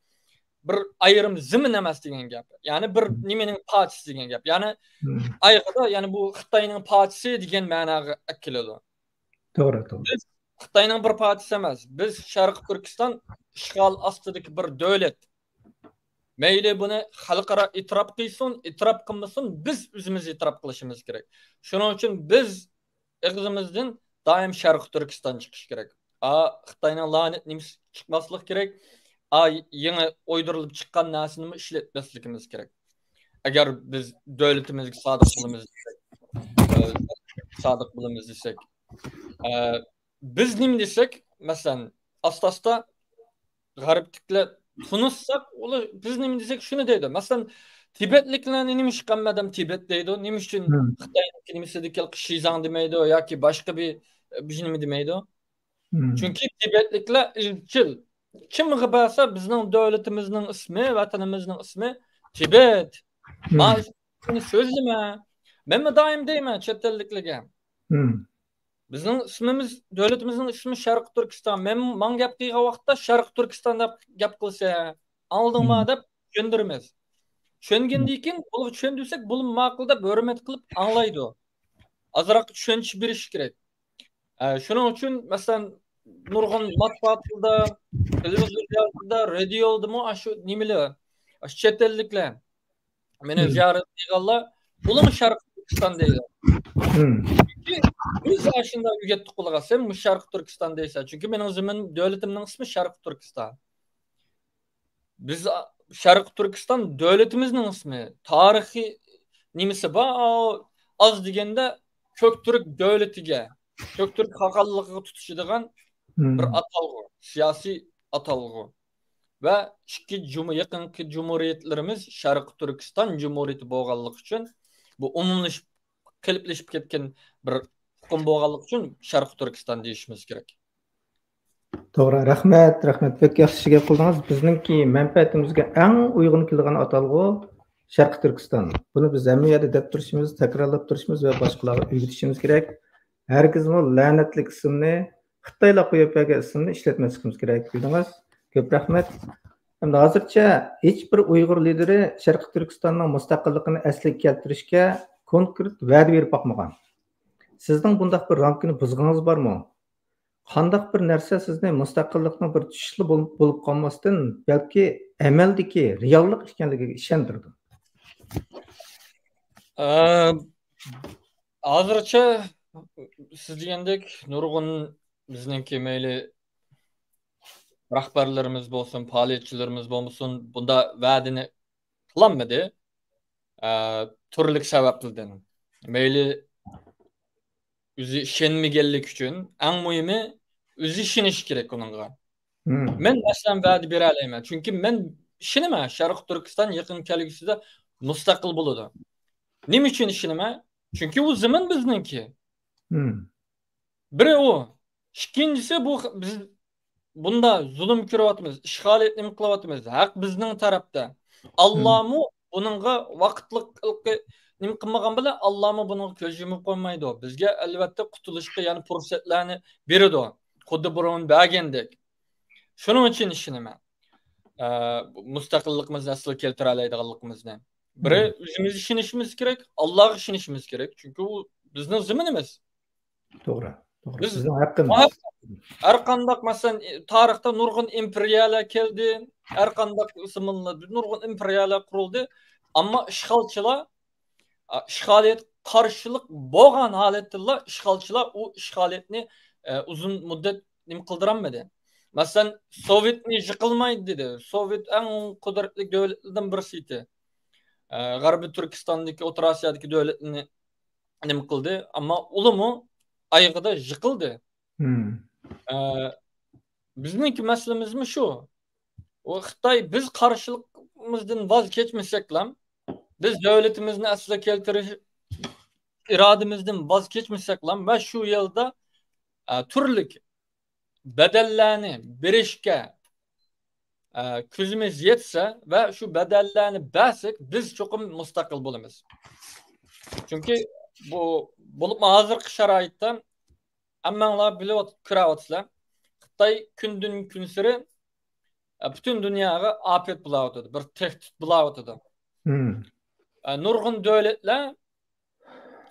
بىر ئايرىم زېمىن ئەمەس دېگەن گەپ. يەنى بىر مم. نېمىنىڭ پارچىسى دېگەن گەپ. يەنى مم. ئايىغىدا، يەنى بۇ خىتاينىڭ پارچىسى دېگەن مەناغا ئەكېلىدۇ. توغرا، توغرا. بىز خىتاينىڭ بىر پارچىسى ئەمەس. بىز شەرقىي تۈركىستان ئىشغال ئاستىدىكى بىر دۆلەت. مەيلى بۇنى خەلقئارا ئېتىراپ قىلسۇن، ئېتىراپ قىلمىسۇن، بىز ئۆزىمىز ئېتىراپ قىلىشىمىز كېرەك. شۇنىڭ ئۈچۈن بىز ئېغىزىمىزدىن دائىم شەرقىي تۈركىستان چىقىشى كېرەك. ئا، خىتاينىڭ لانەت نېمىسى چىقماسلىقى كېرەك. ئا، يېڭى ئويدۇرۇلۇپ چىققان نەرسىنىمۇ ئىشلەتمەسلىكىمىز كېرەك. ئەگەر بىز دۆلىتىمىزگە سادىق بولىمىز دېسەك، ئە، سادىق بولىمىز دېسەك، ئە، بىز نېمە دېسەك، مەسىلەن، ئاستا-ئاستا غەربلىكلەر تونۇشساق، ئۇلار بىز نېمە دېسەك، شۇنى دەيدۇ. مەسىلەن، تىبەتلىكلەرنى نېمە ئىش قىلمىدىم تىبەت دەيدۇ، نېمە ئۈچۈن مم. خىتاينىڭكى نېمىسىدىكى شىزاڭ دېمەيدۇ ياكى باشقا بىر، بىر نېمە دېمەيدۇ؟ مم. چۈنكى تىبەتلىكلەر ئىزچىل. كىمغا بەرسە، بىزنىڭ دۆلىتىمىزنىڭ ئىسمى، ۋەتىنىمىزنىڭ ئىسمى تىبەت. مم. ما ئىسمىنى سۆزلىمە. مەنمۇ دائىم دەيمەن چەت ئەللىكلەرگە. مم. بىزنىڭ ئىسمىمىز، دۆلىتىمىزنىڭ ئىسمى شەرقىي تۈركىستان. مەن ماڭا گەپ قىلغان ۋاقىتتا شەرقىي تۈركىستان دەپ گەپ قىلسا، ئاڭلىدىڭما مم. دەپ چۈشەندۈرىمىز. چۈشەنگەندىن كېيىن، بۇلارغا چۈشەندۈرسەك، بۇلار ماقۇل دەپ ھۆرمەت قىلىپ ئاڭلايدۇ. ئازراق چۈشەنچە بېرىش كېرەك. ئە، شۇنىڭ ئۈچۈن، مەسىلەن، نۇرغۇن ماتبۇئاتلاردا، تېلېۋىزورلاردا، رادىيودىمۇ ئاشۇ نېمىلەر، ئاشۇ چەت ئەللىكلەر مېنى مم. زىيارەت قىلغانلار، ئۇلارمۇ شەرقىي تۈركىستان دەيدۇ. مم. چۈنكى بىز ئاشۇنداق ئۆگەتتۇق ئۇلارغا، سەن مۇشۇ شەرقىي تۈركىستان دەيسەن. چۈنكى مېنىڭ زېمىن، دۆلىتىمنىڭ ئىسمى شەرقىي تۈركىستان. بىز، شەرقىي تۈركىستان دۆلىتىمىزنىڭ ئىسمى، تارىخىي نېمىسى بار، ئاز دېگەندە كۆكتۈرك دۆلىتىگە، كۆكتۈرك خاقانلىقىغا تۇتىشىدىغان مم. بىر ئاتالغۇ، سىياسىي ئاتالغۇ. ۋە ئىككى جۇمۇ-، يېقىنقى جۇمھۇرىيەتلىرىمىز شەرقىي تۈركىستان جۇمھۇرىيىتى بولغانلىقى ئۈچۈن، بۇ ئومۇملىشىپ، قېلىپلىشىپ كەتكەن بىر ئۇقۇم بولغانلىقى ئۈچۈن شەرقىي تۈركىستان دېيىشىمىز كېرەك. توغرا، رەھمەت، رەھمەت. بەك ياخشى گەپ قىلدىڭىز. بىزنىڭكى مەنپەئەتىمىزگە ئەڭ ئۇيغۇن كېلىدىغان ئاتالغۇ شەرقىي تۈركىستان. بۇنى بىز ھەممە يەردە دەپ تۇرۇشىمىز، تەكرارلاپ تۇرۇشىمىز ۋە باشقىلارغا ئۆگىتىشىمىز كېرەك. ھەرگىزمۇ لەنەتلىك ئىسىمنى، خىتايلار قويۇپ بەرگەن ئىسىمنى ئىشلەتمەسلىكىمىز كېرەك، بىلدىڭىز. كۆپ رەھمەت. ئەمدى ھازىرچە ھېچ بىر ئۇيغۇر لىدىرى شەرقىي تۈركىستاننىڭ مۇستەقىللىقىنى ئەسلىگە كەلتۈرۈشكە كونكرېت ۋەدە بېرىپ باقمىغان. سىزنىڭ بۇنداق بىر رامكىنى بۇزغىنىڭىز بارمۇ؟ قانداق بىر نەرسە سىزنى مۇستەقىللىقنىڭ بىر چۈشلىرى بولۇپ، بولۇپ قالماستىن، بەلكى ئەمەلدىكى رېئاللىق ئىكەنلىكىگە ئىشەندۈرىدۇ؟ ئە، ھازىرچە سىز دېگەندەك نۇرغۇن بىزنىڭكى مەيلى رەھبەرلىرىمىز بولسۇن، پائالىيەتچىلىرىمىز بولمىسۇن، بۇنداق ۋەدىنى قىلالمىدى. ئە، تۈرلۈك سەۋەبلەردىن. مەيلى ئۆزى ئىشەنمىگەنلىكى ئۈچۈن، ئەڭ مۇھىمى ئۆزى ئىشىنىشى كېرەك ئۇنىڭغا. مەن مەسىلەن ۋەدە بېرەلەيمەن، چۈنكى مەن ئىشىنىمەن شەرقىي تۈركىستان يېقىن كەلگۈسىدە مۇستەقىل بولىدۇ. نېمە ئۈچۈن ئىشىنىمەن؟ چۈنكى ئۇ زېمىن بىزنىڭكى. بىرى ئۇ. ئىككىنچىسى، بۇ خ-، بىز بۇندا زۇلۇم كۆرۈۋاتىمىز، ئىشغالىيەت نېمە قىلىۋاتىمىز، ھەق بىزنىڭ تەرەپتە. ئاللامۇ بۇنىڭغا ۋاقىتلىق نېمە قىلمىغان بىلەن، ئاللامۇ بۇنىڭغا كۆز يۇمۇپ قويمايدۇ. بىزگە ئەلۋەتتە قۇتۇلۇشقا يەنە پۇرسەتلەرنى بېرىدۇ. خۇددى بۇرۇن بەرگەندەك. شۇنىڭ ئۈچۈن ئىشىنىمەن. ئە، مۇستەقىللىقىمىزنى ئەسلىگە كەلتۈرەلەيدىغانلىقىمىزنى. بىرى، ئۆزىمىز ئىشىنىشىمىز كېرەك، ئاللاغا ئىشىنىشىمىز كېرەك. چۈنكى ئۇ بىزنىڭ زېمىنىمىز. توغرا، توغرا. بىز بىزنىڭ ھەققىمىز. ھەر قانداق، مەسىلەن، تارىختا نۇرغۇن ئىمپېرىيەلەر كەلدى، ھەر قانداق زېمىنلاردا نۇرغۇن ئىمپېرىيەلەر قۇرۇلدى. ئەمما ئىشغالچىلار، ئا، ئىشغالىيەت قارشىلىق بولغان ھالەتتىلا ئىشغالچىلار ئۇ ئىشغالىيەتنى، ئە، ئۇزۇن مۇددەت نېمە قىلدۇرالمىدى. مەسىلەن، سوۋېتنى يىقىلمايدۇ دېدى. سوۋېت ئەڭ قۇدرەتلىك دۆلەتلەردىن بىرسى ئىدى. ئە، غەربىي تۈركىستاندىكى، ئوتتۇرا ئاسىيادىكى دۆلەتنى نېمە قىلدى، ئەمما ئۇلىمۇ ئايىغىدا يىقىلدى. ئە، بىزنىڭكى مەسىلىمىزمۇ شۇ. ئۇ خىتاي بىز قارشىلىقىمىزدىن ۋاز كەچمىسەكلا، بىز دۆلىتىمىزنى ئەسلىگە كەلتۈرۈش ئىرادىمىزدىن ۋاز كەچمىسەكلا ۋە شۇ يەردە، ئە، تۈرلۈك بەدەللەرنى بېرىشكە، ئە، كۆزىمىز يەتسە ۋە شۇ بەدەللەرنى بەرسەك، بىز چوقۇم مۇستەقىل بولىمىز. چۈنكى بۇ، بولۇپمۇ ھازىرقى شارائىتتا ھەممەڭلار بىلىۋات-، كۆرۈۋاتىسىلەر. خىتاي كۈندىن كۈنسېرى، ئە، پۈتۈن دۇنياغا ئاپەت بولاۋاتىدۇ، بىر تەھدىت بولاۋاتىدۇ. ئە، نۇرغۇن دۆلەتلەر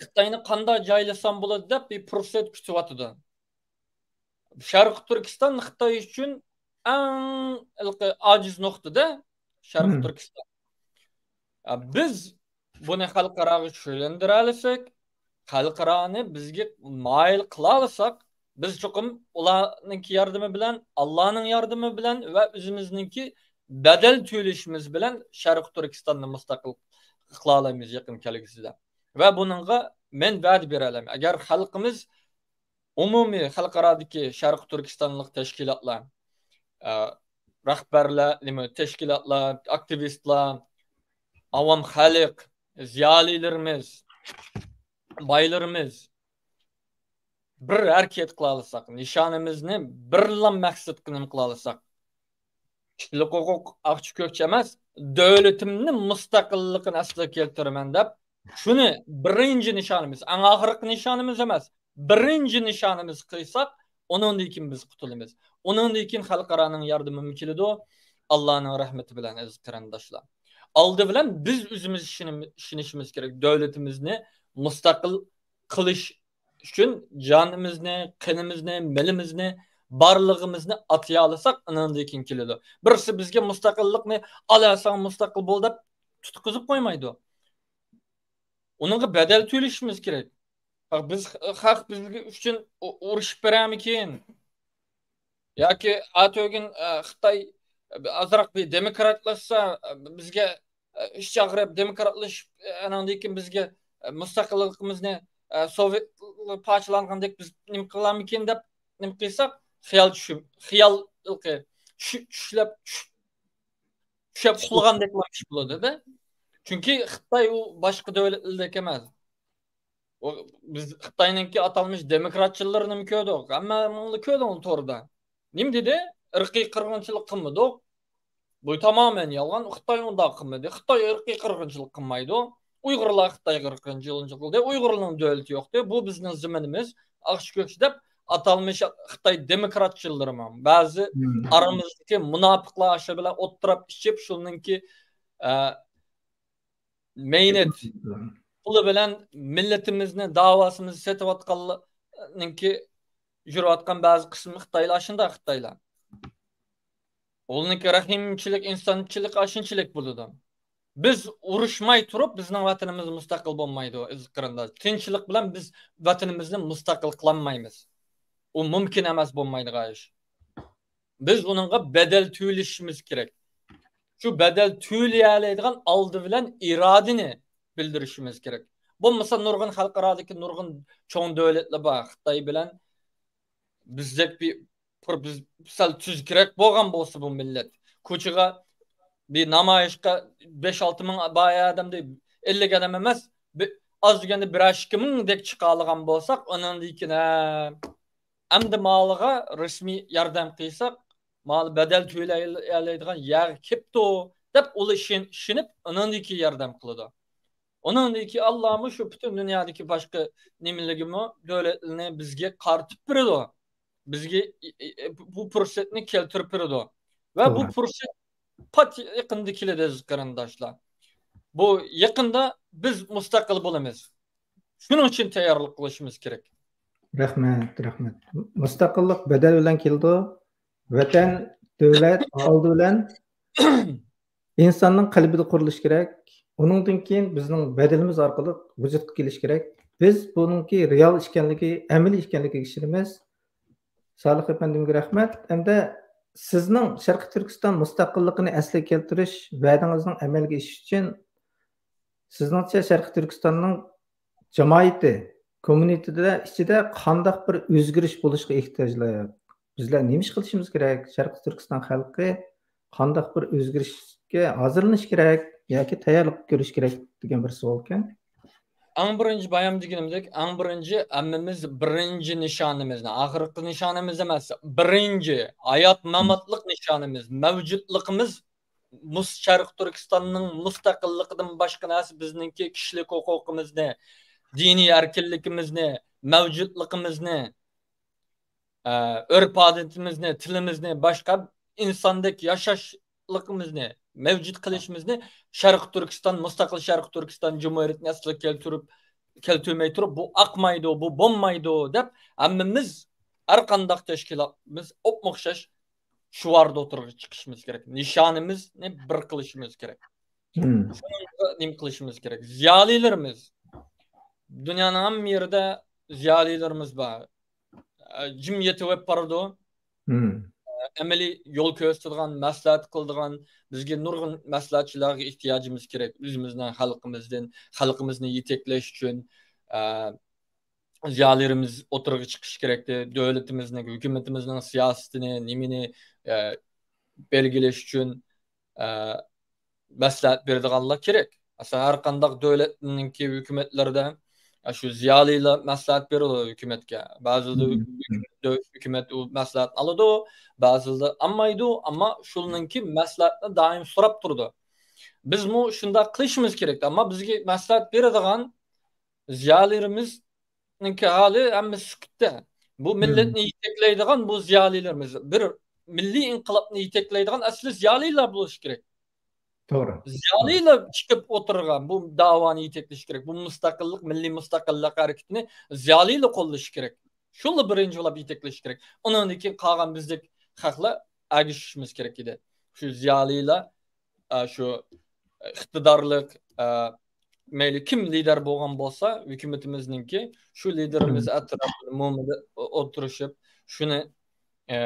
خىتاينى قانداق جايلىسام بولىدۇ دەپ بىر پۇرسەت كۈتۈۋاتىدۇ. شەرقىي تۈركىستان خىتاي ئۈچۈن ئەڭ ھېلىقى ئاجىز نۇقتىدا شەرقىي تۈركىستان. ئە، بىز بۇنى خەلقئاراغا چۈشەندۈرەلىسەك، خەلقئارانى بىزگە مايىل قىلالىساق، بىز چوقۇم ئۇلارنىڭكى ياردىمى بىلەن، ئاللانىڭ ياردىمى بىلەن ۋە ئۆزىمىزنىڭكى بەدەل تۆلىشىمىز بىلەن شەرقىي تۈركىستاننى مۇستەقىل قىلالايمىز يېقىن كەلگۈسىدە. ۋە بۇنىڭغا مەن ۋەدە بېرەلەيمەن. ئەگەر خەلقىمىز ئومۇمىي خەلقئارادىكى شەرقىي تۈركىستانلىق تەشكىلاتلار، ئە، رەھبەرلەر، نېمە، تەشكىلاتلار، ئاكتىۋىستلار، ئاۋام خەلق، زىيالىيلىرىمىز، بايلىرىمىز بىر ھەرىكەت قىلالىساق، نىشانىمىزنى بىرلا مەقسەتكە نېمە قىلالىساق، كىشىلىك ھوقۇق، ئاقچا كۆكچە ئەمەس، دۆلىتىمنى مۇستەقىللىقىنى ئەسلىگە كەلتۈرىمەن دەپ، شۇنى بىرىنچى نىشانىمىز، ئەڭ ئاخىرقى نىشانىمىز ئەمەس، بىرىنچى نىشانىمىز قىلساق، ئۇنىڭدىن كېيىن بىز قۇتۇلىمىز. ئۇنىڭدىن كېيىن خەلقئارانىڭ ياردىمىمۇ كېلىدۇ. ئاللانىڭ رەھمىتى بىلەن، ئەزىز قېرىنداشلار. ئالدى بىلەن بىز ئۆزىمىز ئىشىنىم-، ئىشىنىشىمىز كېرەك. دۆلىتىمىزنى مۇستەقىل قىلىش ئۈچۈن جانىمىزنى، قېنىمىزنى، مېلىمىزنى، بارلىقىمىزنى ئاتىيالىساق، ئۇنىڭدىن كېيىن كېلىدۇ. بىرسى بىزگە مۇستەقىللىقنى، «ئالا، ساڭا مۇستەقىل بول» دەپ تۇتقۇزۇپ قويمايدۇ. ئۇنىڭغا بەدەل تۆلىشىمىز كېرەك. بىز، خەق بىز ئۈچۈن ئۇ-، ئۇرۇشۇپ بېرەرمىكىن؟ ياكى ئاتۆگۈن، ئە، خىتاي ئازراق بىر دېموكراتلاشسا، بىزگە، ئە، ئىچ ئاغرىپ دېموكراتلىشىپ، ئاناندىن كېيىن بىزگە، ئە، مۇستەقىللىقىمىزنى، ئە، سوۋېت پارچىلانغاندەك بىز نېمە قىلارمىكىن دەپ نېمە قىلساق، خىيال چۈشۈپ، خىيال چۈش-، چۈشلەپ چۈش-، چۈشەپ ئۇخلىغاندەكلا ئىش بولىدۇ-دە. چۈنكى خىتاي ئۇ باشقا دۆلەتلەردەك ئەمەس. ئۇ، بىز خىتاينىڭكى ئاتالمىش دېموكراتچىلىرىنىمۇ كۆردۇق. ھەممىڭلار كۆردۈڭلار توردا. نېمە دېدى؟ ئىرقىي قىرغىنچىلىق قىلمىدۇق. بۇ تامامەن يالغان. خىتاي ئۇنداق قىلمىدى. خىتاي ئىرقىي قىرغىنچىلىق قىلمايدۇ. ئۇيغۇرلار خىتايغا قىرغىنچىلىق قىلدى. ئۇيغۇرلارنىڭ دۆلىتى يوقتى. بۇ بىزنىڭ زېمىنىمىز. ئاقچا كۆكچە دەپ ئاتالمىش خىتاي دېموكراتچىلىرىمۇ. بەزى ئارىمىزدىكى مۇناپىقلار ئاشۇ بىلەن ئولتۇراپ ئىچىپ، شۇنىڭكى، ئە، مەينەت پۇلى بىلەن مىللىتىمىزنى، داۋاسىمىزنى سېتىۋاتقانلارنىڭكى يۈرۈۋاتقان بەزى قىسىم خىتايلار شۇنداق خىتايلار. ئۇلارنىڭكى رەھىمچىلىك، ئىنسانچىلىق ئاشۇنچىلىك بولىدۇ. بىز ئۇرۇشماي تۇرۇپ، بىزنىڭ ۋەتىنىمىز مۇستەقىل بولمايدۇ، ئەزىز قېرىنداش. تىنچلىق بىلەن بىز ۋەتىنىمىزنى مۇستەقىل قىلالمايمىز. ئۇ مۇمكىن ئەمەس، بولمايدىغان ئىش. بىز ئۇنىڭغا بەدەل تۆلىشىمىز كېرەك. شۇ بەدەل تۆلىيەلەيدىغان ئالدى بىلەن ئىرادىنى بىلدۈرۈشىمىز كېرەك. بولمىسا نۇرغۇن خەلقئارادىكى نۇرغۇن چوڭ دۆلەتلەر بار. خىتاي بىلەن بىزدەك بىر، بىر، بىز سەل تۈزۈكرەك بولغان بولسا بۇ مىللەت. كوچىغا بىر نامايىشقا بەش ئالتە مىڭ بار ئادەمدە، ئەللىك ئادەم ئەمەس، بىر، ئاز دېگەندە بىر ئىككى مىڭدەك چىقالىغان بولساق، ئۇنىڭدىن كېيىن، ھە، ئەمدى مالىغا رەسمىي ياردەم قىلساق، مال بەدەل تۆلەيدىغان يەرگە كېپتۇ، دەپ ئۇلار ئىشىن-، ئىشىنىپ، ئۇنىڭدىن كېيىن ياردەم قىلىدۇ. ئۇنىڭدىن كېيىن ئاللامۇ شۇ پۈتۈن دۇنيادىكى باشقا نېمىلىرىمۇ دۆلەتلىرىنى بىزگە قارىتىپ بېرىدۇ. بىزگە ئى-، ئى-، ئى-، بۇ پۇرسەتنى كەلتۈرۈپ بېرىدۇ. ۋە بۇ توغرا. پۇرسەت پات يېقىندا كېلىدۇ، ئەزىز قېرىنداشلار. بۇ يېقىندا بىز مۇستەقىل بولىمىز. شۇنىڭ ئۈچۈن تەييارلىق قىلىشىمىز كېرەك. رەھمەت، رەھمەت. مۇستەقىللىق بەدەل بىلەن كېلىدۇ. ۋەتەن، دۆلەت ئالدى بىلەن ئىنساننىڭ قەلبىدە قۇرۇلۇشى كېرەك. ئۇنىڭدىن كېيىن بىزنىڭ بەدىنىمىز ئارقىلىق ۋۇجۇدقا كېلىشى كېرەك. بىز بۇنىڭكى رېئال ئىكەنلىكى، ئەمەلىي ئىكەنلىكىگە ئىشىنىمىز. سالىھ ئەپەندىمگە رەھمەت. ئەمدى سىزنىڭ شەرقىي تۈركىستان مۇستەقىللىقىنى ئەسلىگە كەلتۈرۈش ۋەدىڭىزنىڭ ئەمەلگە ئېشىشى ئۈچۈن، سىزنىڭچە شەرقىي تۈركىستاننىڭ جامائىتى، كوممۇنىتېتىدا، ئىچىدە قانداق بىر ئۆزگىرىش بولۇشقا ئېھتىياجلىق؟ بىزلەر نېمە ئىش قىلىشىمىز كېرەك؟ شەرقىي تۈركىستان خەلقى قانداق بىر ئۆزگىرىشكە ھازىرلىنىش كېرەك ياكى تەييارلىق كۆرۈش كېرەك دېگەن بىر سوئالكەن. ئەڭ بىرىنچى، بايام دېگىنىمدەك، ئەڭ بىرىنچى ھەممىمىز بىرىنچى نىشانىمىزنى، ئاخىرقى نىشانىمىز ئەمەس، بىرىنچى ھايات ماماتلىق نىشانىمىز، مەۋجۇتلۇقىمىز، مۇس-، شەرقىي تۈركىستاننىڭ مۇستەقىللىقىدىن باشقا نەرسە بىزنىڭكى كىشىلىك ھوقۇقىمىزنى، دىنىي ئەركىنلىكىمىزنى، مەۋجۇتلۇقىمىزنى، ئە، ئۆرپ-ئادىتىمىزنى، تىلىمىزنى، باشقا ئىنساندەك ياشاشلىقىمىزنى، مەۋجۇت قىلىشىمىزنى شەرقىي تۈركىستان، مۇستەقىل شەرقىي تۈركىستان جۇمھۇرىيىتىنى ئەسلىگە كەلتۈرۈپ، كەلتۈرمەي تۇرۇپ، بۇ ئاقمايدۇ، بۇ بولمايدۇ دەپ، ھەممىمىز ھەر قانداق تەشكىلاتىمىز ئوپمۇئوخشاش شوئاردا ئوتتۇرىغا چىقىشىمىز كېرەك. نىشانىمىزنى بىر قىلىشىمىز كېرەك. مم. شۇنىڭغا نېمە قىلىشىمىز كېرەك؟ زىيالىيلىرىمىز. دۇنيانىڭ ھەممە يېرىدە زىيالىيلىرىمىز بار. ئە، جىم يېتىۋېپ بارىدۇ. مم. ئە، ئەمەلىي يول كۆرسىتىدىغان، مەسلىھەت قىلىدىغان، بىزگە نۇرغۇن مەسلىھەتچىلەرگە ئېھتىياجىمىز كېرەك. ئۆزىمىزنىڭ خەلقىمىزدىن، خەلقىمىزنى يېتەكلەش ئۈچۈن، ئە، زىيالىيلىرىمىز ئوتتۇرىغا چىقىشى كېرەكتى. دۆلىتىمىزنىڭ، ھۆكۈمىتىمىزنىڭ سىياسىتىنى، نېمىنى، ئە، بەلگىلەش ئۈچۈن، ئە، مەسلىھەت بېرىدىغانلار كېرەك. مەسىلەن، ھەر قانداق دۆلەتنىڭكى ھۆكۈمەتلىرىدە، ئە، شۇ زىيالىيلار مەسلىھەت بېرىدۇ ھۆكۈمەتكە. بەزىدە مم. ھۆكۈمەت، ھۆكۈمەت ئۇ مەسلىھەتنى ئالىدۇ، بەزىدە ئالمايدۇ، ئەمما شۇنىڭكى مەسلىھەتنى دائىم سوراپ تۇرىدۇ. بىزمۇ شۇنداق قىلىشىمىز كېرەك. ئەمما بىزگە مەسلىھەت بېرىدىغان زىيالىيلىرىمىزنىڭكى ھالى ھەممە سۈكۈتتە. بۇ مىللەتنى يېتەكلەيدىغان بۇ زىيالىيلىرىمىز، بىر مىللىي ئىنقىلابنى يېتەكلەيدىغان ئەسلى زىيالىيلار بولۇشى كېرەك. توغرا. زىيالىيلار چىقىپ ئولتۇرغان، بۇ داۋانى يېتەكلىشى كېرەك. بۇ مۇستەقىللىق، مىللىي مۇستەقىللىق ھەرىكىتىنى زىيالىيلار قوللىشى كېرەك. شۇلار بىرىنچى بولۇپ يېتەكلىشى كېرەك. ئۇنىڭدىن كېيىن قالغان بىزدەك خەقلەر ئەگىشىشىمىز كېرەك ئىدى. شۇ زىيالىيلار، ئە، شۇ ئىقتىدارلىق، ئە، مەيلى كىم لىدەر بولغان بولسا، ھۆكۈمىتىمىزنىڭكى شۇ لىدېرىمىز مم. ئەتراپىدا مۇمىدا ئولتۇرۇشۇپ، شۇنى، ئە،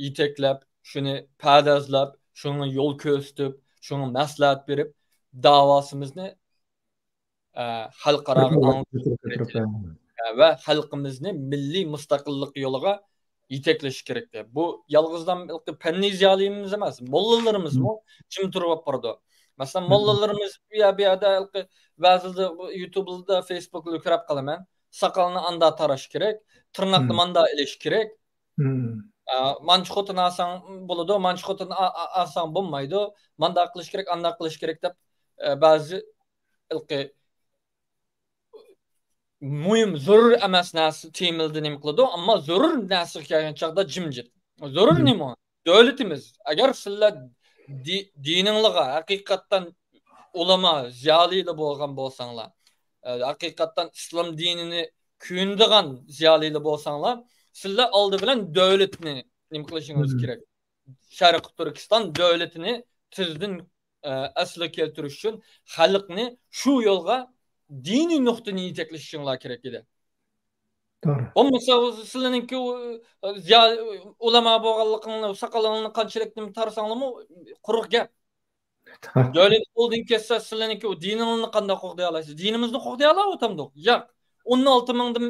يېتەكلەپ، شۇنى پەدەزلەپ، شۇڭا يول كۆرسىتىپ، شۇڭا مەسلىھەت بېرىپ، داۋاسىمىزنى، ئە، خەلقئاراغا ئاڭلىتىش كېرەك. ئە، ۋە خەلقىمىزنى مىللىي مۇستەقىللىق يولىغا يېتەكلىشى كېرەك. بۇ يالغۇزلا پەننىي زىيالىيلىرىمىز ئەمەس، موللىلىرىمىزمۇ جىم تۇرۇپ بارىدۇ. مەسىلەن، موللىلىرىمىز بۇ يەر، بۇ يەردە ھېلىقى بەزىدە يۇتۇبلاردا، فېيسبۇكلاردا كۆرۈپ قالىمەن. ساقالنى ئاندا تاراش كېرەك، تىرناقنى ماندا ئېلىش كېرەك. ئە، مانچە خوتۇن ئالساڭ بولىدۇ، مانچە خوتۇن ئا-، ئا-، ئالساڭ بولمايدۇ. مانداق قىلىش كېرەك، ئانداق قىلىش كېرەك دەپ، ئە، بەزى ھېلىقى مۇھىم، زۆرۈر ئەمەس نەرسە تېمىلىدا نېمە قىلىدۇ، ئەمما زۆرۈر نەرسىگە كەلگەن چاغدا جىمجىت. زۆرۈر نېمە؟ دۆلىتىمىز. ئەگەر سىلەر دى-، دىنىڭلارغا ھەقىقەتەن ئۇلىما، زىيالىيلار بولغان بولساڭلار، ئە، ھەقىقەتەن ئىسلام دىنىنى كۆيۈنىدىغان زىيالىيلار بولساڭلار، سىلەر ئالدى بىلەن دۆلەتنى نېمە قىلىشىڭىز كېرەك. شەرقىي تۈركىستان دۆلىتىنى تېزدىن، ئە، ئەسلىگە كەلتۈرۈش ئۈچۈن خەلقنى شۇ يولغا دىنىي نۇقتىدىن يېتەكلىشىڭلار كېرەك ئىدى. توغرا. بولمىسا سىلەرنىڭكى ئۇ، ئە، زىيا-، ئۇلەما بولغانلىقىڭلار، ساقىلىڭلارنى قانچىلىك نېمە تارىساڭلارمۇ قۇرۇق گەپ. دۆلەت قولدىن كەتسە، سىلەرنىڭكى ئۇ دىنىڭلارنى قانداق قوغدىيالايسىز؟ دىنىمىزنى قوغدىيالاۋاتامدۇق؟ ياق. ئون ئالتە مىڭدىن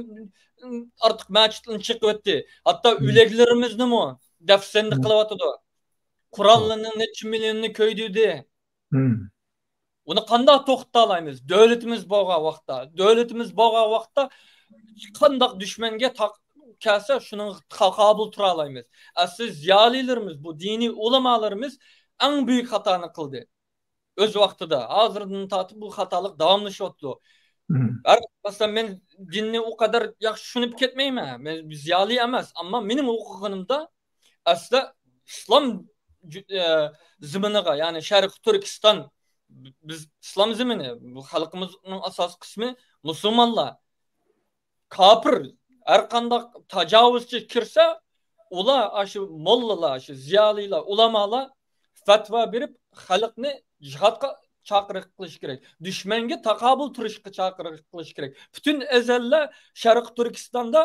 ئارتۇق مەسچىتتىن چىقىۋەتتى. ھەتتا ئۆلەكلىرىمىزنىمۇ دەپسەندە قىلىۋاتىدۇ. قوراللىرىنىڭ نەچچە مىليونىنى كۆيدۈردى. ئۇنى قانداق توختىتالايمىز؟ دۆلىتىمىز بولغان ۋاقىتتا، دۆلىتىمىز بولغان ۋاقىتتا قانداق دۈشمەنگە تا-، كەلسە، شۇنىڭغا تاقابىل تۇرالايمىز. ئەسلى زىيالىيلىرىمىز، بۇ دىنىي ئۆلىمالىرىمىز ئەڭ بۈيۈك خاتانى قىلدى. ئۆز ۋاقتىدا، ھازىردىن تارتىپ بۇ خاتالىق داۋاملىشىۋاتىدۇ. ھەر، مەسىلەن، مەن دىننى ئۇ قەدەر ياخشى چۈشىنىپ كەتمەيمەن. مەن زىيالىي ئەمەس، ئەمما مېنىڭ ئوقۇغىنىمدا ئەسلى ئىسلام جۇ-، ئە، زېمىنىغا، يەنى شەرقىي تۈركىستان، بىز ئىسلام زېمىنى، بۇ خەلقىمىزنىڭ ئاساسىي قىسمى مۇسۇلمانلار. كاپىر، ھەر قانداق تاجاۋۇزچى كىرسە، ئۇلار، ئاشۇ موللىلار، شۇ زىيالىيلار، ئۇلامالار پەتىۋا بېرىپ، خەلقنى جىھادقا چاقىرىق قىلىش كېرەك. دۈشمەنگە تاقابىل تۇرۇشقا چاقىرىق قىلىش كېرەك. پۈتۈن ئەزەللەر شەرقىي تۈركىستاندا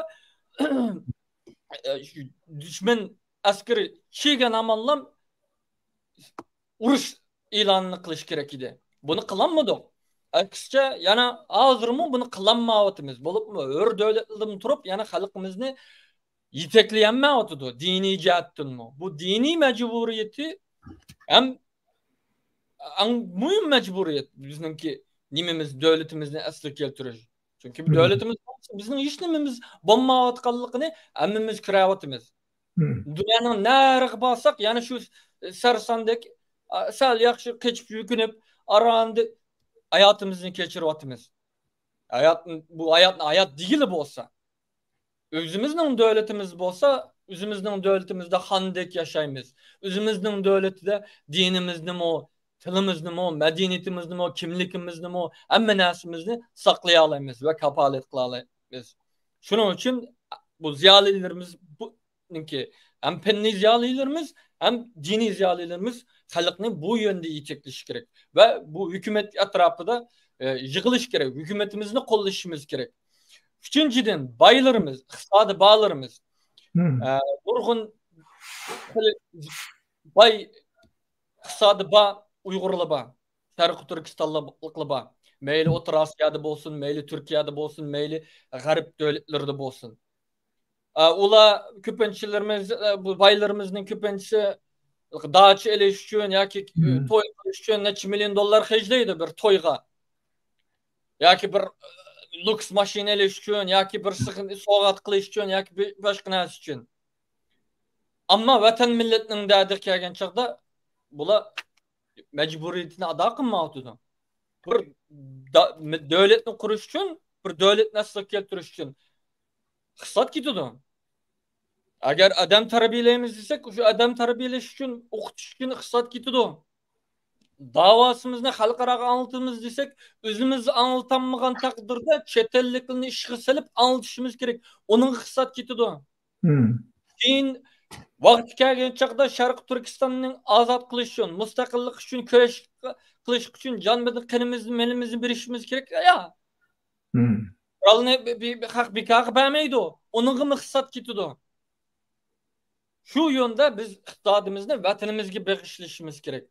دۈشمەن ئەسكىرى چىگەن ھامانلام ئۇرۇش ئېلانىنى قىلىش كېرەك ئىدى. بۇنى قىلالمىدۇق. ئەكسىچە، يەنە ھازىرمۇ بۇنى قىلالمايۋاتىمىز. بولۇپمۇ ھۆر دۆلەتلىرىدىن تۇرۇپ، يەنە خەلقىمىزنى يېتەكلىيەلمەيۋاتىدۇ دىنىي جەھەتتىنمۇ. بۇ دىنىي مەجبۇرىيىتى ھەم ئەڭ مۇھىم مەجبۇرىيەت بىزنىڭكى نېمىمىز، دۆلىتىمىزنى ئەسلىگە كەلتۈرۈش. چۈنكى دۆلىتىمىز بولمىسا، بىزنىڭ ھېچ نېمىمىز بولمايۋاتقانلىقىنى ھەممىمىز كۆرۈۋاتىمىز. دۇنيانىڭ نەرىغا بارساق، يەنە شۇ سەرساندەك، ئا، سەل ياخشى قېچىپ يۈكۈنۈپ، ئاراندا ھاياتىمىزنى كەچۈرۈۋاتىمىز. ھايات، بۇ ھاياتنى ھايات دېگىلى بولسا. ئۆزىمىزنىڭ دۆلىتىمىز بولسا، ئۆزىمىزنىڭ دۆلىتىمىزدە خاندەك ياشايمىز. ئۆزىمىزنىڭ دۆلىتىدە دىنىمىزنىمۇ، تىلىمىزنىمۇ، مەدەنىيىتىمىزنىمۇ، كىملىكىمىزنىمۇ، ھەممە نەرسىمىزنى ساقلىيالايمىز ۋە كاپالەت قىلالايمىز. شۇنىڭ ئۈچۈن بۇ زىيالىيلىرىمىز، بۇنىڭكى ھەم پەننىي زىيالىيلىرىمىز، ھەم دىنىي زىيالىيلىرىمىز خەلقنى بۇ يۆندە يېتەكلىشى كېرەك ۋە بۇ ھۆكۈمەت ئەتراپىدا، ئە، يىغىلىش كېرەك، ھۆكۈمىتىمىزنى قوللىشىمىز كېرەك. ئۈچىنچىدىن، بايلىرىمىز، ئىقتىسادى بارلىرىمىز، ئە، نۇرغۇن باي ئىقتىسادى بار ئۇيغۇرلار بار، شەرقىي تۈركىستانلىقلار بار. مەيلى ئوتتۇرا ئاسىيادا بولسۇن، مەيلى تۈركىيەدە بولسۇن، مەيلى غەرب دۆلەتلىرىدە بولسۇن. ئە، ئۇلار كۆپىنچىلىرىمىز، ئە، بۇ بايلىرىمىزنىڭ كۆپىنچىسى داچا ئېلىش ئۈچۈن ياكى، ئە، توي قىلىش ئۈچۈن نەچچە مىليون دوللار خەجلەيدۇ بىر تويغا. ياكى بىر، ئە، لۇكس ماشىنا ئېلىش ئۈچۈن، ياكى بىر سىغ-، سوۋغات قىلىش ئۈچۈن، ياكى بىر باشقا نەرسە ئۈچۈن. ئەمما ۋەتەن مىللەتنىڭ دەردىگە كەلگەن چاغدا بۇلار مەجبۇرىيىتىنى ئادا قىلمايۋاتىدۇ. بىر دا-، دۆلەتنى قۇرۇش ئۈچۈن، بىر دۆلەتنى ئەسلىگە كەلتۈرۈش ئۈچۈن ئىقتىساد كېتىدۇ. ئەگەر ئادەم تەربىيەلەيمىز دېسەك، شۇ ئادەم تەربىيەلەش ئۈچۈن، ئوقۇتۇش ئۈچۈن ئىقتىساد كېتىدۇ. داۋاسىمىزنى خەلقئاراغا ئاڭلىتىمىز دېسەك، ئۆزىمىز ئاڭلىتالمىغان تەقدىردە، چەت ئەللىكلەرنى ئىشقا سېلىپ ئاڭلىتىشىمىز كېرەك. ئۇنىڭغا ئىقتىساد كېتىدۇ. كېيىن ۋاقتى كەلگەن چاغدا شەرقىي تۈركىستاننى ئازاد قىلىش ئۈچۈن، مۇستەقىللىق ئۈچۈن كۈرەش قىلىش ئۈچۈن جان بەدەن قېنىمىزنى، مېلىمىزنى بېرىشىمىز كېرەك. يا. قورالنى بى-، بى-، بى-، خەق بىكارغا بەرمەيدۇ. ئۇنىڭغىمۇ ئىقتىساد كېتىدۇ. شۇ يۆندە بىز ئىقتىسادىمىزنى ۋەتىنىمىزگە بېغىشلىشىمىز كېرەك.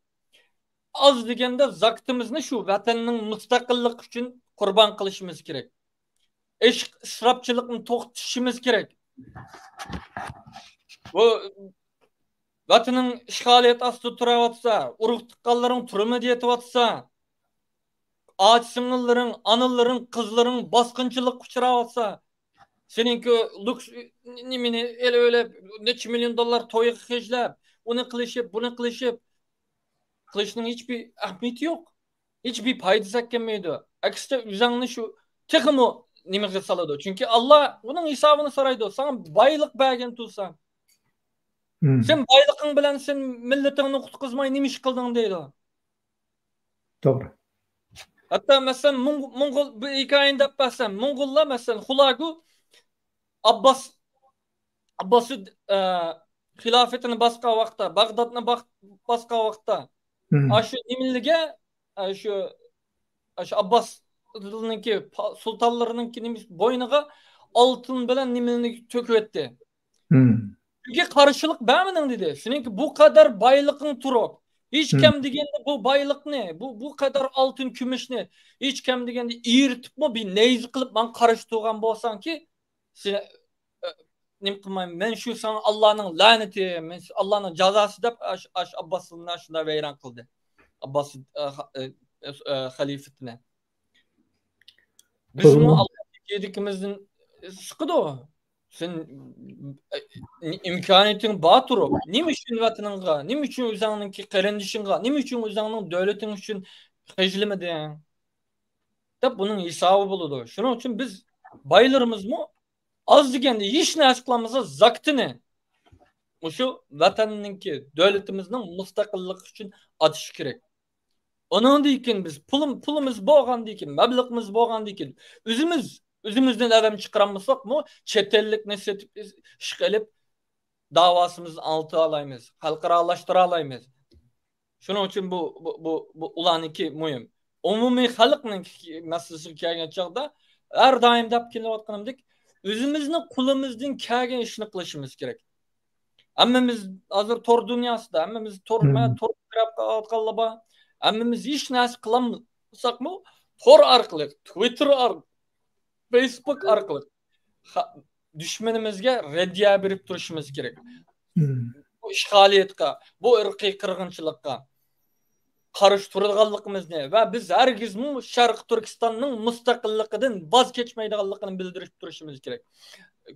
ئاز دېگەندە زاكىتىمىزنى شۇ ۋەتەننىڭ مۇستەقىللىقى ئۈچۈن قۇربان قىلىشىمىز كېرەك. ئىش-، ئىسراپچىلىقنى توختىتىشىمىز كېرەك. بۇ ۋەتىنىڭ ئىشغالىيەت ئاستىدا تۇرۇۋاتسا، ئۇرۇق تۇغقانلىرىڭ تۈرمىدە يېتىۋاتسا، ئاچا سىڭىللىرىڭ، ئانىلىرىڭ، قىزلىرىڭ باسقۇنچىلىققا ئۇچراۋاتسا، سېنىڭكى لۇكس نېمىنى ئېلىۋېلىپ، نەچچە مىليون دوللار تويغا خەجلەپ، ئۇنى قىلىشىپ، بۇنى قىلىشىپ، قىلىشنىڭ ھېچبىر ئەھمىيىتى يوق. ھېچبىر پايدىسى ئەكەلمەيدۇ. ئەكسىچە، ئۆزۈڭنى شۇ تېخىمۇ نېمىگە سالىدۇ. چۈنكى ئاللا ئۇنىڭ ھېسابىنى سورايدۇ. ساڭا بايلىق بەرگەن تۇرسا، سەن بايلىقىڭ بىلەن سەن مىللىتىڭنى قۇتقۇزماي نېمە ئىش قىلدىڭ دەيدۇ. توغرا. ھەتتا، مەسىلەن، موڭ-، موڭغۇل، بىر ھېكايىنى دەپ بەرسەم، موڭغۇللار، مەسىلەن، خۇلاگۇ ئابباس ئابباسىد، ئە، خىلاپىتىنى باسقان ۋاقىتتا، باغدادنى باق-، باسقان ۋاقىتتا، ئاشۇ نېمىلىگە، ئاشۇ، ئاشۇ ئابباسنىڭكى، پا-، سۇلتانلىرىنىڭكى نېمىسى، بوينىغا ئالتۇن بىلەن نېمىلىنى تۆكۈۋەتتى. چۈنكى قارشىلىق بەرمىدىڭ دېدى. سېنىڭكى بۇ قەدەر بايلىقىڭ تۇرۇپ، ھېچ كەم دېگەندە بۇ بايلىقنى، بۇ، بۇ قەدەر ئالتۇن، كۈمۈشنى ھېچ كەم دېگەندە ئېرىتىپمۇ بىر نەيزە قىلىپ ماڭا قارشى تۇرغان بولساڭكى، سېنى، ئە، نېمە قىلمايمەن، مەن شۇ ساڭا ئاللانىڭ لەنىتى، مەن شۇ ئاللانىڭ جازاسى دەپ، ئاش-، ئاش-، ئابباسنى شۇنداق ۋەيران قىلدى. ئابباس، ئە، خا-، ئە، ئە، خەلىپىتىنى. بىزمۇ ئاللا كېيىدىكىمىزدىن سىقىدۇ. سەن، ئە، ئىمكانىيىتىڭ بار تۇرۇپ، نېمە ئۈچۈن ۋەتىنىڭغا، نېمە ئۈچۈن ئۆزۈڭنىڭكى قېرىندىشىڭغا، نېمە ئۈچۈن ئۆزۈڭنىڭ دۆلىتىڭ ئۈچۈن خەجلىمىدىڭ؟ دەپ بۇنىڭ ھېسابى بولىدۇ. شۇنىڭ ئۈچۈن بىز بايلىرىمىزمۇ ئاز دېگەندە ھېچ نەرسە قىلالمىسا، زاكىتىنى مۇشۇ ۋەتەننىڭكى، دۆلىتىمىزنىڭ مۇستەقىللىقى ئۈچۈن ئاتىشى كېرەك. ئۇنىڭدىن كېيىن بىز پۇلۇم-، پۇلىمىز بولغاندىن كېيىن، مەبلىغىمىز بولغاندىن كېيىن، ئۆزىمىز ئۆزىمىزدىن ئادەم چىقىرالمىساقمۇ، چەت ئەللىكنى سېتىپ، ئىشقا ئېلىپ، داۋاسىمىزنى ئاڭلىتالايمىز، خەلقئارالاشتۇرالايمىز. شۇنىڭ ئۈچۈن بۇ، بۇ، بۇ، بۇ ئۇلارنىڭكى مۇھىم. ئومۇمىي خەلقنىڭ مەسىلىسىگە كەلگەن چاغدا، ھەر دائىم دەپ كېلىۋاتقىنىمدەك، ئۆزىمىزنىڭ قولىمىزدىن كەلگەن ئىشنى قىلىشىمىز كېرەك. ھەممىمىز ھازىر تور دۇنياسىدا، ھەممىمىز تور، مم. مانا تور كىرىپ قېلىۋاتقانلار بار. ھەممىمىز ھېچ نەرسە قىلالمىساقمۇ، تور ئارقىلىق، تۋىتتېر ئارقىلىق، فېيسبۇك ئارقىلىق خا-، دۈشمىنىمىزگە رەددىيە بېرىپ تۇرۇشىمىز كېرەك. مم. بۇ ئىشغالىيەتكە، بۇ ئىرقىي قىرغىنچىلىققا قارشى تۇرىدىغانلىقىمىزنى ۋە بىز ھەرگىزمۇ شەرقىي تۈركىستاننىڭ مۇستەقىللىقىدىن ۋاز كەچمەيدىغانلىقىنى بىلدۈرۈپ تۇرۇشىمىز كېرەك.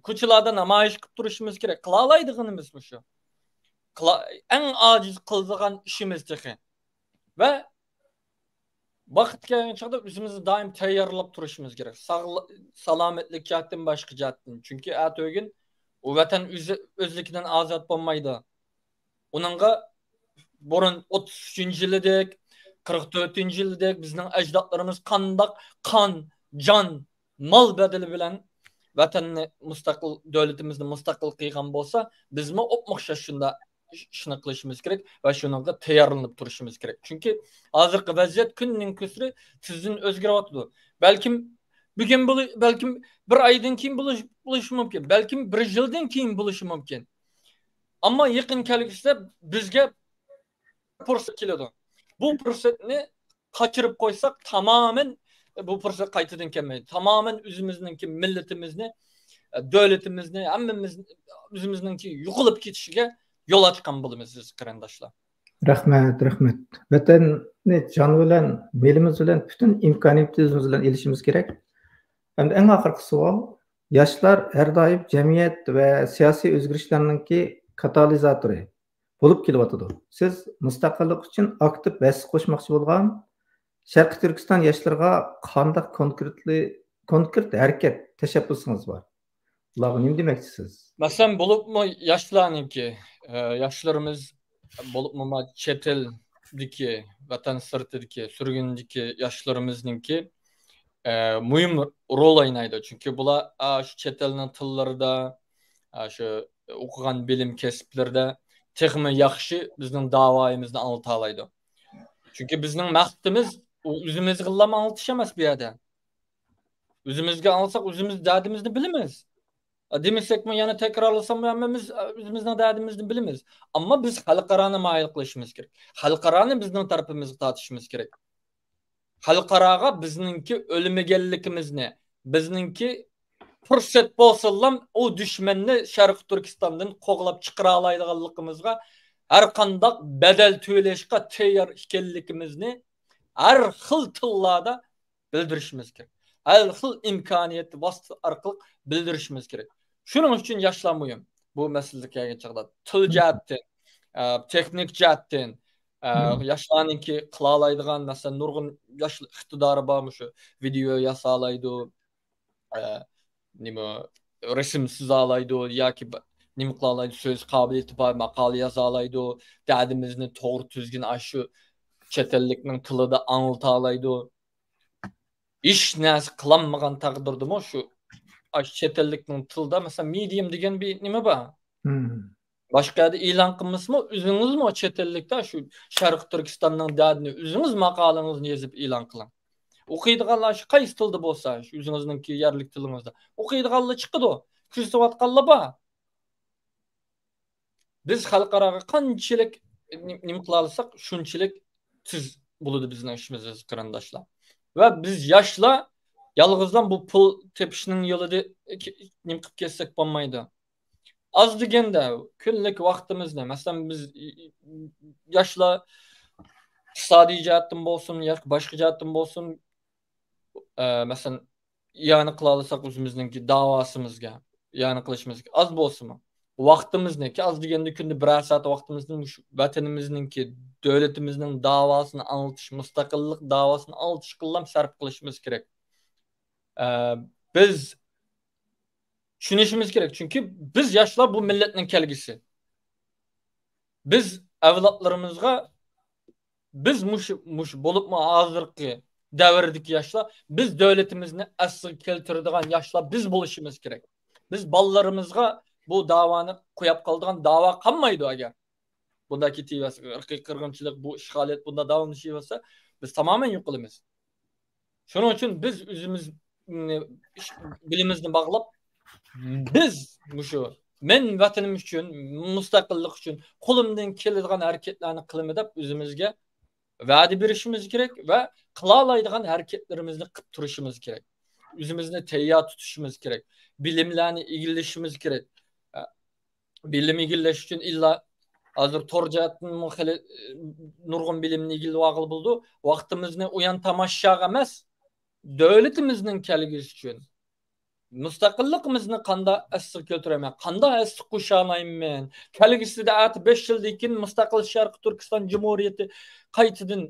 كوچىلاردا نامايىش قىلىپ تۇرۇشىمىز كېرەك. قىلالايدىغىنىمىز مۇشۇ. قىلا-، ئەڭ ئاجىز قىلىدىغان ئىشىمىز تېخى. ۋە ۋاقىت كەلگەن چاغدا ئۆزىمىزنى دائىم تەييارلاپ تۇرۇشىمىز كېرەك. ساغلا-، سالامەتلىك جەھەتتىن، باشقا جەھەتتىن. چۈنكى ئەتىگۈن ئۇ ۋەتەن ئۆزى، ئۆزلۈكىدىن ئازاد بولمايدۇ. ئۇنىڭغا بۇرۇن ئوتتۇز ئۈچىنچى يىلىدەك، قىرىق تۆتىنچى يىلىدەك بىزنىڭ ئەجدادلىرىمىز قانداق قان، جان، مال بەدىلى بىلەن ۋەتەننى مۇستەقىل، دۆلىتىمىزنى مۇستەقىل قىلغان بولسا، بىزمۇ ئوپمۇئوخشاش شۇنداق ئىشنى قىلىشىمىز كېرەك ۋە شۇنىڭغا تەييارلىنىپ تۇرۇشىمىز كېرەك. چۈنكى ھازىرقى ۋەزىيەت كۈننىڭ كۈنسېرى تېزدىن ئۆزگىرىۋاتىدۇ. بەلكىم بۈگۈن بولۇ-، بەلكىم بىر ئايدىن كېيىن بولۇش-، بولۇشى مۇمكىن. بەلكىم بىر يىلدىن كېيىن بولۇشى مۇمكىن. ئەمما يېقىن كەلگۈسىدە بىزگە پۇرسەت كېلىدۇ. بۇ پۇرسەتنى قاچۇرۇپ قويساق، تامامەن بۇ پۇرسەت قايتىدىن كەلمەيدۇ. تامامەن ئۆزىمىزنىڭكى مىللىتىمىزنى، دۆلىتىمىزنى، ھەممىمىز ئۆزىمىزنىڭكى يوقىلىپ كېتىشىگە يول ئاچقان بولىمىز، ئەزىز قېرىنداشلار. رەھمەت، رەھمەت. ۋەتەننى جان بىلەن، مېلىمىز بىلەن، پۈتۈن ئىمكانىيىتىمىز بىلەن ئېلىشىمىز كېرەك. ئەمدى ئەڭ ئاخىرقى سوئال. ياشلار ھەر دائىم جەمئىيەت ۋە سىياسىي ئۆزگىرىشلەرنىڭكى كاتالىزاتورى بولۇپ كېلىۋاتىدۇ. سىز مۇستەقىللىق ئۈچۈن ئاكتىپ ھەسسە قوشماقچى بولغان شەرقىي تۈركىستان ياشلىرىغا قانداق كونكرېتلى-، كونكرېت ھەرىكەت تەشەببۇسىڭىز بار؟ بۇلارغا نېمە دېمەكچىسىز؟ مەسىلەن، بولۇپمۇ ياشلارنىڭكى، ئە، ياشلىرىمىز، بولۇپمۇ ما-، چەت ئەلدىكى، ۋەتەن سىرتىدىكى، سۈرگۈندىكى ياشلىرىمىزنىڭكى، ئە، مۇھىم رول ئوينايدۇ. چۈنكى بۇلار، ئا، شۇ چەت ئەلنىڭ تىللىرىدا، ئا، شۇ ئوقۇغان بىلىم كەسىپلىرىدە تېخىمۇ ياخشى بىزنىڭ داۋايىمىزنى ئاڭلىتالايدۇ. چۈنكى بىزنىڭ مەقسىتىمىز ئۇ ئۆزىمىزگىلا ئاڭلىتىش ئەمەس بۇ يەردە. ئۆزىمىزگە ئاڭلىساق، ئۆزىمىز دەردىمىزنى بىلىمىز. دېمىسەكمۇ، يەنە تەكرارلىساممۇ، ھەممىمىز ئۆزىمىزنىڭ دەردىمىزنى بىلىمىز. ئەمما بىز خەلقئارانى مايىل قىلىشىمىز كېرەك. خەلقئارانى بىزنىڭ تەرىپىمىزگە تارتىشىمىز كېرەك. خەلقئاراغا بىزنىڭكى ئۆلمىگەنلىكىمىزنى، بىزنىڭكى پۇرسەت بولسىلا ئۇ دۈشمەننى شەرقىي تۈركىستاندىن قوغلاپ چىقىرالايدىغانلىقىمىزغا، ھەر قانداق بەدەل تۆلەشكە تەييار ئىكەنلىكىمىزنى ھەر خىل تىللاردا بىلدۈرۈشىمىز كېرەك. ھەر خىل ئىمكانىيەت ۋاسىتە ئارقىلىق بىلدۈرۈشىمىز كېرەك. شۇنىڭ ئۈچۈن ياشلار مۇھىم. بۇ مەسىلىگە كەلگەن چاغدا تىل جەھەتتىن، ئە، تېخنىك جەھەتتىن، ئە، ياشلارنىڭكى قىلالايدىغان، مەسىلەن، نۇرغۇن ياش ئىقتىدارى بار، مۇشۇ ۋىدېئو ياسالايدۇ، ئە، نېمە، رەسىم سىزالايدۇ ياكى ب-، نېمە قىلالايدۇ، سۆز قابىلىيىتى بار، ماقالە يازالايدۇ، دەردىمىزنى توغرا تۈزگىن ئاشۇ چەت ئەللىكنىڭ تىلىدا ئاڭلىتالايدۇ. ھېچ نەرسە قىلالمىغان تەقدىردىمۇ شۇ ئاشۇ چەت ئەللىكنىڭ تىلىدا، مەسىلەن، مېدىيۇم دېگەن بىر نېمە بار. باشقا يەردە ئېلان قىلمىسىمۇ، ئۆزىڭىزمۇ چەت ئەللىكتە شۇ شەرقىي تۈركىستاننىڭ دەردىنى ئۆزىڭىز ماقالىڭىزنى يېزىپ ئېلان قىلىڭ. ئوقۇيدىغانلار شۇ قايسى تىلدا بولسا، شۇ ئۆزىڭىزنىڭكى يەرلىك تىلىڭىزدا ئوقۇيدىغانلار چىقىدۇ، كۆرسىتىۋاتقانلار بار. بىز خەلقئاراغا قانچىلىك نېمە قىلالىساق، شۇنچىلىك تېز بولىدۇ بىزنىڭ ئىشىمىز، ئەزىز قېرىنداشلار. ۋە بىز ياشلار يالغۇزلا بۇ پۇل تېپىشنىڭ يولىدا نېمە قىلىپ كەتسەك بولمايدۇ. ئاز دېگەندە كۈنلۈك ۋاقتىمىزنى، مەسىلەن، بىز ياشلار ئىقتىسادىي جەھەتتىن بولسۇن ياكى باشقا جەھەتتىن بولسۇن، ئە، مەسىلەن، ئىئانە قىلالىساق ئۆزىمىزنىڭكى داۋاسىمىزغا، ئىئانە قىلىشىمىزغا ئاز بولسىمۇ، ۋاقتىمىزنىكى ئاز دېگەندە كۈندە بىرەر سائەت ۋاقتىمىزنى مۇشۇ ۋەتىنىمىزنىڭكى، دۆلىتىمىزنىڭ داۋاسىنى ئاڭلىتىش، مۇستەقىللىق داۋاسىنى ئاڭلىتىشقىلا سەرپ قىلىشىمىز كېرەك. ئە، بىز چۈشىنىشىمىز كېرەك، چۈنكى بىز ياشلار بۇ مىللەتنىڭ كەلگۈسى. بىز ئەۋلادلىرىمىزغا، بىز مۇشۇ، مۇشۇ بولۇپمۇ ھازىرقى دەۋردىكى ياشلار، بىز دۆلىتىمىزنى ئەسلىگە كەلتۈرىدىغان ياشلار بىز بولۇشىمىز كېرەك. بىز بالىلىرىمىزغا بۇ داۋانى قويۇپ قالىدىغان داۋا قالمايدۇ. ئەگەر بۇنداق كېتىۋەرسە، ئىرقىي قىرغىنچىلىق، بۇ ئىشغالىيەت بۇنداق داۋاملىشىۋەرسە، بىز تامامەن يوقىلىمىز. شۇنىڭ ئۈچۈن بىز ئۆزىمىز، م، ئىش، بىلىمىزنى باغلاپ، بىز مۇشۇ مەن ۋەتىنىم ئۈچۈن، مۇستەقىللىق ئۈچۈن قولۇمدىن كېلىدىغان ھەرىكەتلەرنى قىلىمەن دەپ ئۆزىمىزگە ۋەدە بېرىشىمىز كېرەك ۋە قىلالايدىغان ھەرىكەتلىرىمىزنى قىلىپ تۇرۇشىمىز كېرەك. ئۆزىمىزنى تەييار تۇتۇشىمىز كېرەك. بىلىملەرنى ئىگىلىشىمىز كېرەك. بىلىم ئىگىلەش ئۈچۈن ئىللا ھازىر تور جەھەتتىنمۇ خېلى، ئى، نۇرغۇن بىلىمنى ئىگىلىۋالغىلى بولىدۇ. ۋاقتىمىزنى ئويۇن تاماشاغا ئەمەس، دۆلىتىمىزنىڭ كەلگۈسى ئۈچۈن، مۇستەقىللىقىمىزنى قانداق ئەسلىگە كەلتۈرەلمەن، قانداق ئەسلىگە قوشالايمەن؟ كەلگۈسىدە ئەتە بەش يىلدىن كېيىن مۇستەقىل شەرقىي تۈركىستان جۇمھۇرىيىتى قايتىدىن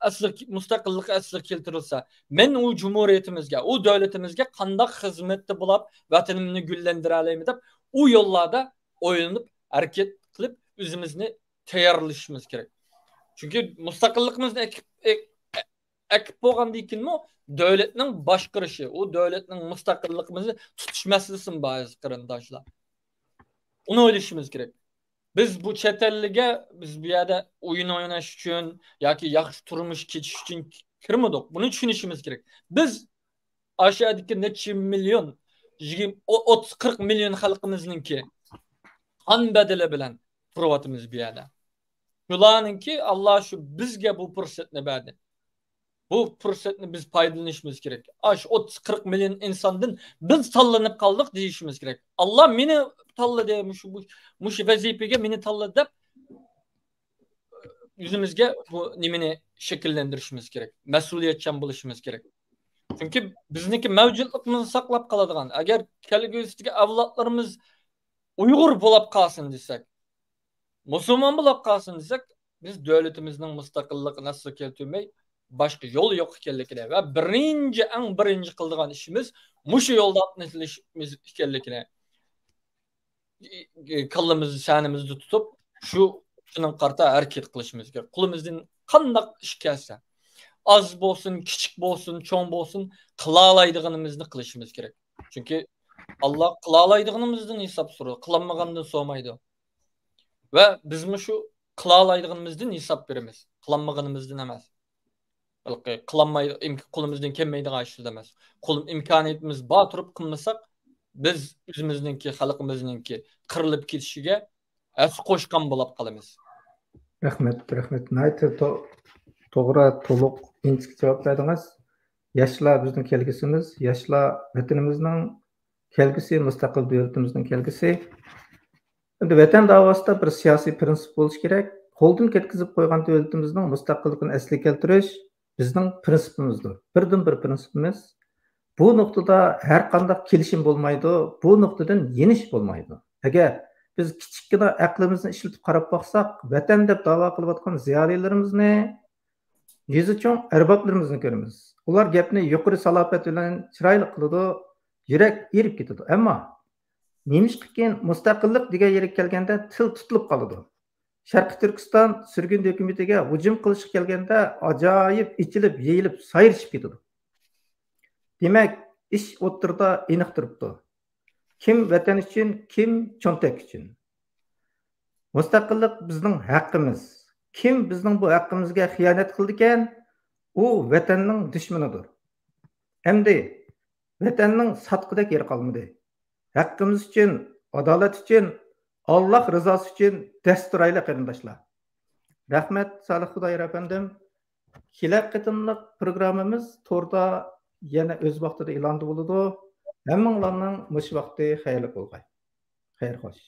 ئەسلىگە، مۇستەقىللىق ئەسلىگە كەلتۈرۈلسە، مەن ئۇ جۇمھۇرىيىتىمىزگە، ئۇ دۆلىتىمىزگە قانداق خىزمەتتە بولاپ، ۋەتىنىمنى گۈللەندۈرەلەيمەن دەپ، ئۇ يوللاردا ئويلىنىپ، ھەرىكەت قىلىپ، ئۆزىمىزنى تەييارلىشىمىز كېرەك. چۈنكى مۇستەقىللىقىمىزنى ئەكىپ، ئەك-، ئەكىپ بولغاندىن كېيىنمۇ دۆلەتنىڭ باشقۇرۇشى، ئۇ دۆلەتنىڭ مۇستەقىللىقىمىزنى تۇتۇش مەسىلىسىمۇ بار، ئەزىز قېرىنداشلار. ئۇنى ئويلىشىمىز كېرەك. بىز بۇ چەت ئەللىگە، بىز بۇ يەردە ئويۇن ئويناش ئۈچۈن ياكى ياخشى تۇرمۇش كېچىش ئۈچۈن كىرمىدۇق. بۇنى چۈشىنىشىمىز كېرەك. بىز ئاشۇ يەردىكى نەچچە مىليون، يىگىرمە، ئوتتۇز، قىرىق مىليون خەلقىمىزنىڭكى قان بەدىلى بىلەن تۇرۇۋاتىمىز بۇ يەردە. شۇلارنىڭكى، ئاللا شۇ بىزگە بۇ پۇرسەتنى بەردى. بۇ پۇرسەتنى بىز پايدىلىنىشىمىز كېرەك. ئاشۇ ئوتتۇز، قىرىق مىليون ئىنساندىن بىز تاللىنىپ قالدۇق دېيىشىمىز كېرەك. ئاللا مېنى تاللىدى، مۇشۇ، مۇشۇ، مۇشۇ ۋەزىپىگە مېنى تاللىدى دەپ، ئۆزىمىزگە بۇ نېمىنى شەكىللەندۈرۈشىمىز كېرەك، مەسئۇلىيەتچان بولۇشىمىز كېرەك. چۈنكى بىزنىڭكى مەۋجۇتلۇقىمىزنى ساقلاپ قالىدىغان، ئەگەر كەلگۈسىدىكى ئەۋلادلىرىمىز ئۇيغۇر بولاپ قالسۇن دېسەك، مۇسۇلمان بولاپ قالسۇن دېسەك، بىز دۆلىتىمىزنىڭ مۇستەقىللىقىنى ئەسلىگە كەلتۈرمەي، باشقا يول يوق ئىكەنلىكىنى ۋە بىرىنچى، ئەڭ بىرىنچى قىلىدىغان ئىشىمىز مۇشۇ يولدا ئاتلىنىشىمىز ئىكەنلىكىنى كاللىمىزدا، سەنىمىزدە تۇتۇپ، شۇ، شۇنىڭغا قارىتا ھەرىكەت قىلىشىمىز كېرەك. قولىمىزدىن قانداق ئىش كەلسە، ئاز بولسۇن، كىچىك بولسۇن، چوڭ بولسۇن، قىلالايدىغىنىمىزنى قىلىشىمىز كېرەك. چۈنكى ئاللا قىلالايدىغىنىمىزدىن ھېساب سورىدى، قىلالمىغاندىن سورىمايدۇ. ۋە بىزمۇ شۇ قىلالايدىغىنىمىزدىن ھېساب بېرىمىز، قىلالمىغىنىمىزدىن ئەمەس. بەلكى قىلالماي-، ئىم-، قولىمىزدىن كەلمەيدىغان ئىشلار ئەمەس. قول-، ئىمكانىيىتىمىز بار تۇرۇپ قىلمىساق، بىز ئۆزىمىزنىڭكى، خەلقىمىزنىڭكى قىرىلىپ كېتىشىگە ھەسسە قوشقان بولاپ قالىمىز. رەھمەت، رەھمەت. ناھايىتى تو-، توغرا، تولۇق، ئىنچىكە جاۋاب بەردىڭىز. ياشلار بىزنىڭ كەلگۈسىمىز، ياشلار ۋەتىنىمىزنىڭ كەلگۈسى، مۇستەقىل دۆلىتىمىزنىڭ كەلگۈسى. ئەمدى ۋەتەن داۋاسىدا بىر سىياسىي پىرىنسىپ بولۇشى كېرەك. قولدىن كەتكۈزۈپ قويغان دۆلىتىمىزنىڭ مۇستەقىللىقىنى ئەسلىگە كەلتۈرۈش بىزنىڭ پىرىنسىپىمىزدۇر. بىردىنبىر پىرىنسىپىمىز. بۇ نۇقتىدا ھەر قانداق كېلىشىم بولمايدۇ، بۇ نۇقتىدىن يېنىش بولمايدۇ. ئەگەر بىز كىچىككىنە ئەقلىمىزنى ئىشلىتىپ قاراپ باقساق، ۋەتەن دەپ داۋا قىلىۋاتقان زىيالىيلىرىمىزنى يۈزى چوڭ ئەربابلىرىمىزنى كۆرىمىز. ئۇلار گەپنى يۇقىرى سالاپەت بىلەن چىرايلىق قىلىدۇ، يۈرەك ئېرىپ كېتىدۇ. ئەمما نېمىشقىكىن مۇستەقىللىق دېگەن يەرگە كەلگەندە تىل تۇتۇلۇپ قالىدۇ. شەرقىي تۈركىستان سۈرگۈندە ھۆكۈمىتىگە ھۇجۇم قىلىشقا كەلگەندە ئاجايىپ ئېچىلىپ، يېيىلىپ، سايرىشىپ كېتىدۇ. دېمەك، ئىش ئوتتۇرىدا ئېنىق تۇرۇپتۇ. كىم ۋەتەن ئۈچۈن، كىم چۆنتەك ئۈچۈن. مۇستەقىللىق بىزنىڭ ھەققىمىز. كىم بىزنىڭ بۇ ھەققىمىزگە خىيانەت قىلىدىكەن، ئۇ ۋەتەننىڭ دۈشمىنىدۇر. ئەمدى ۋەتەننىڭ ساتقۇدەك يېرى قالمىدى. ھەققىمىز ئۈچۈن، ئادالەت ئۈچۈن، ئاللاھ رىزاسى ئۈچۈن دەس تۇرايلى، قېرىنداشلار. رەھمەت، سالىھ خۇدايار ئەپەندىم. كېلەر قېتىملىق پروگراممىمىز توردا يەنە ئۆز ۋاقتىدا ئېلاندا بولىدۇ. ھەممىڭلارنىڭ مۇشۇ ۋاقتى خەيرلىك بولغاي. خەير خوش.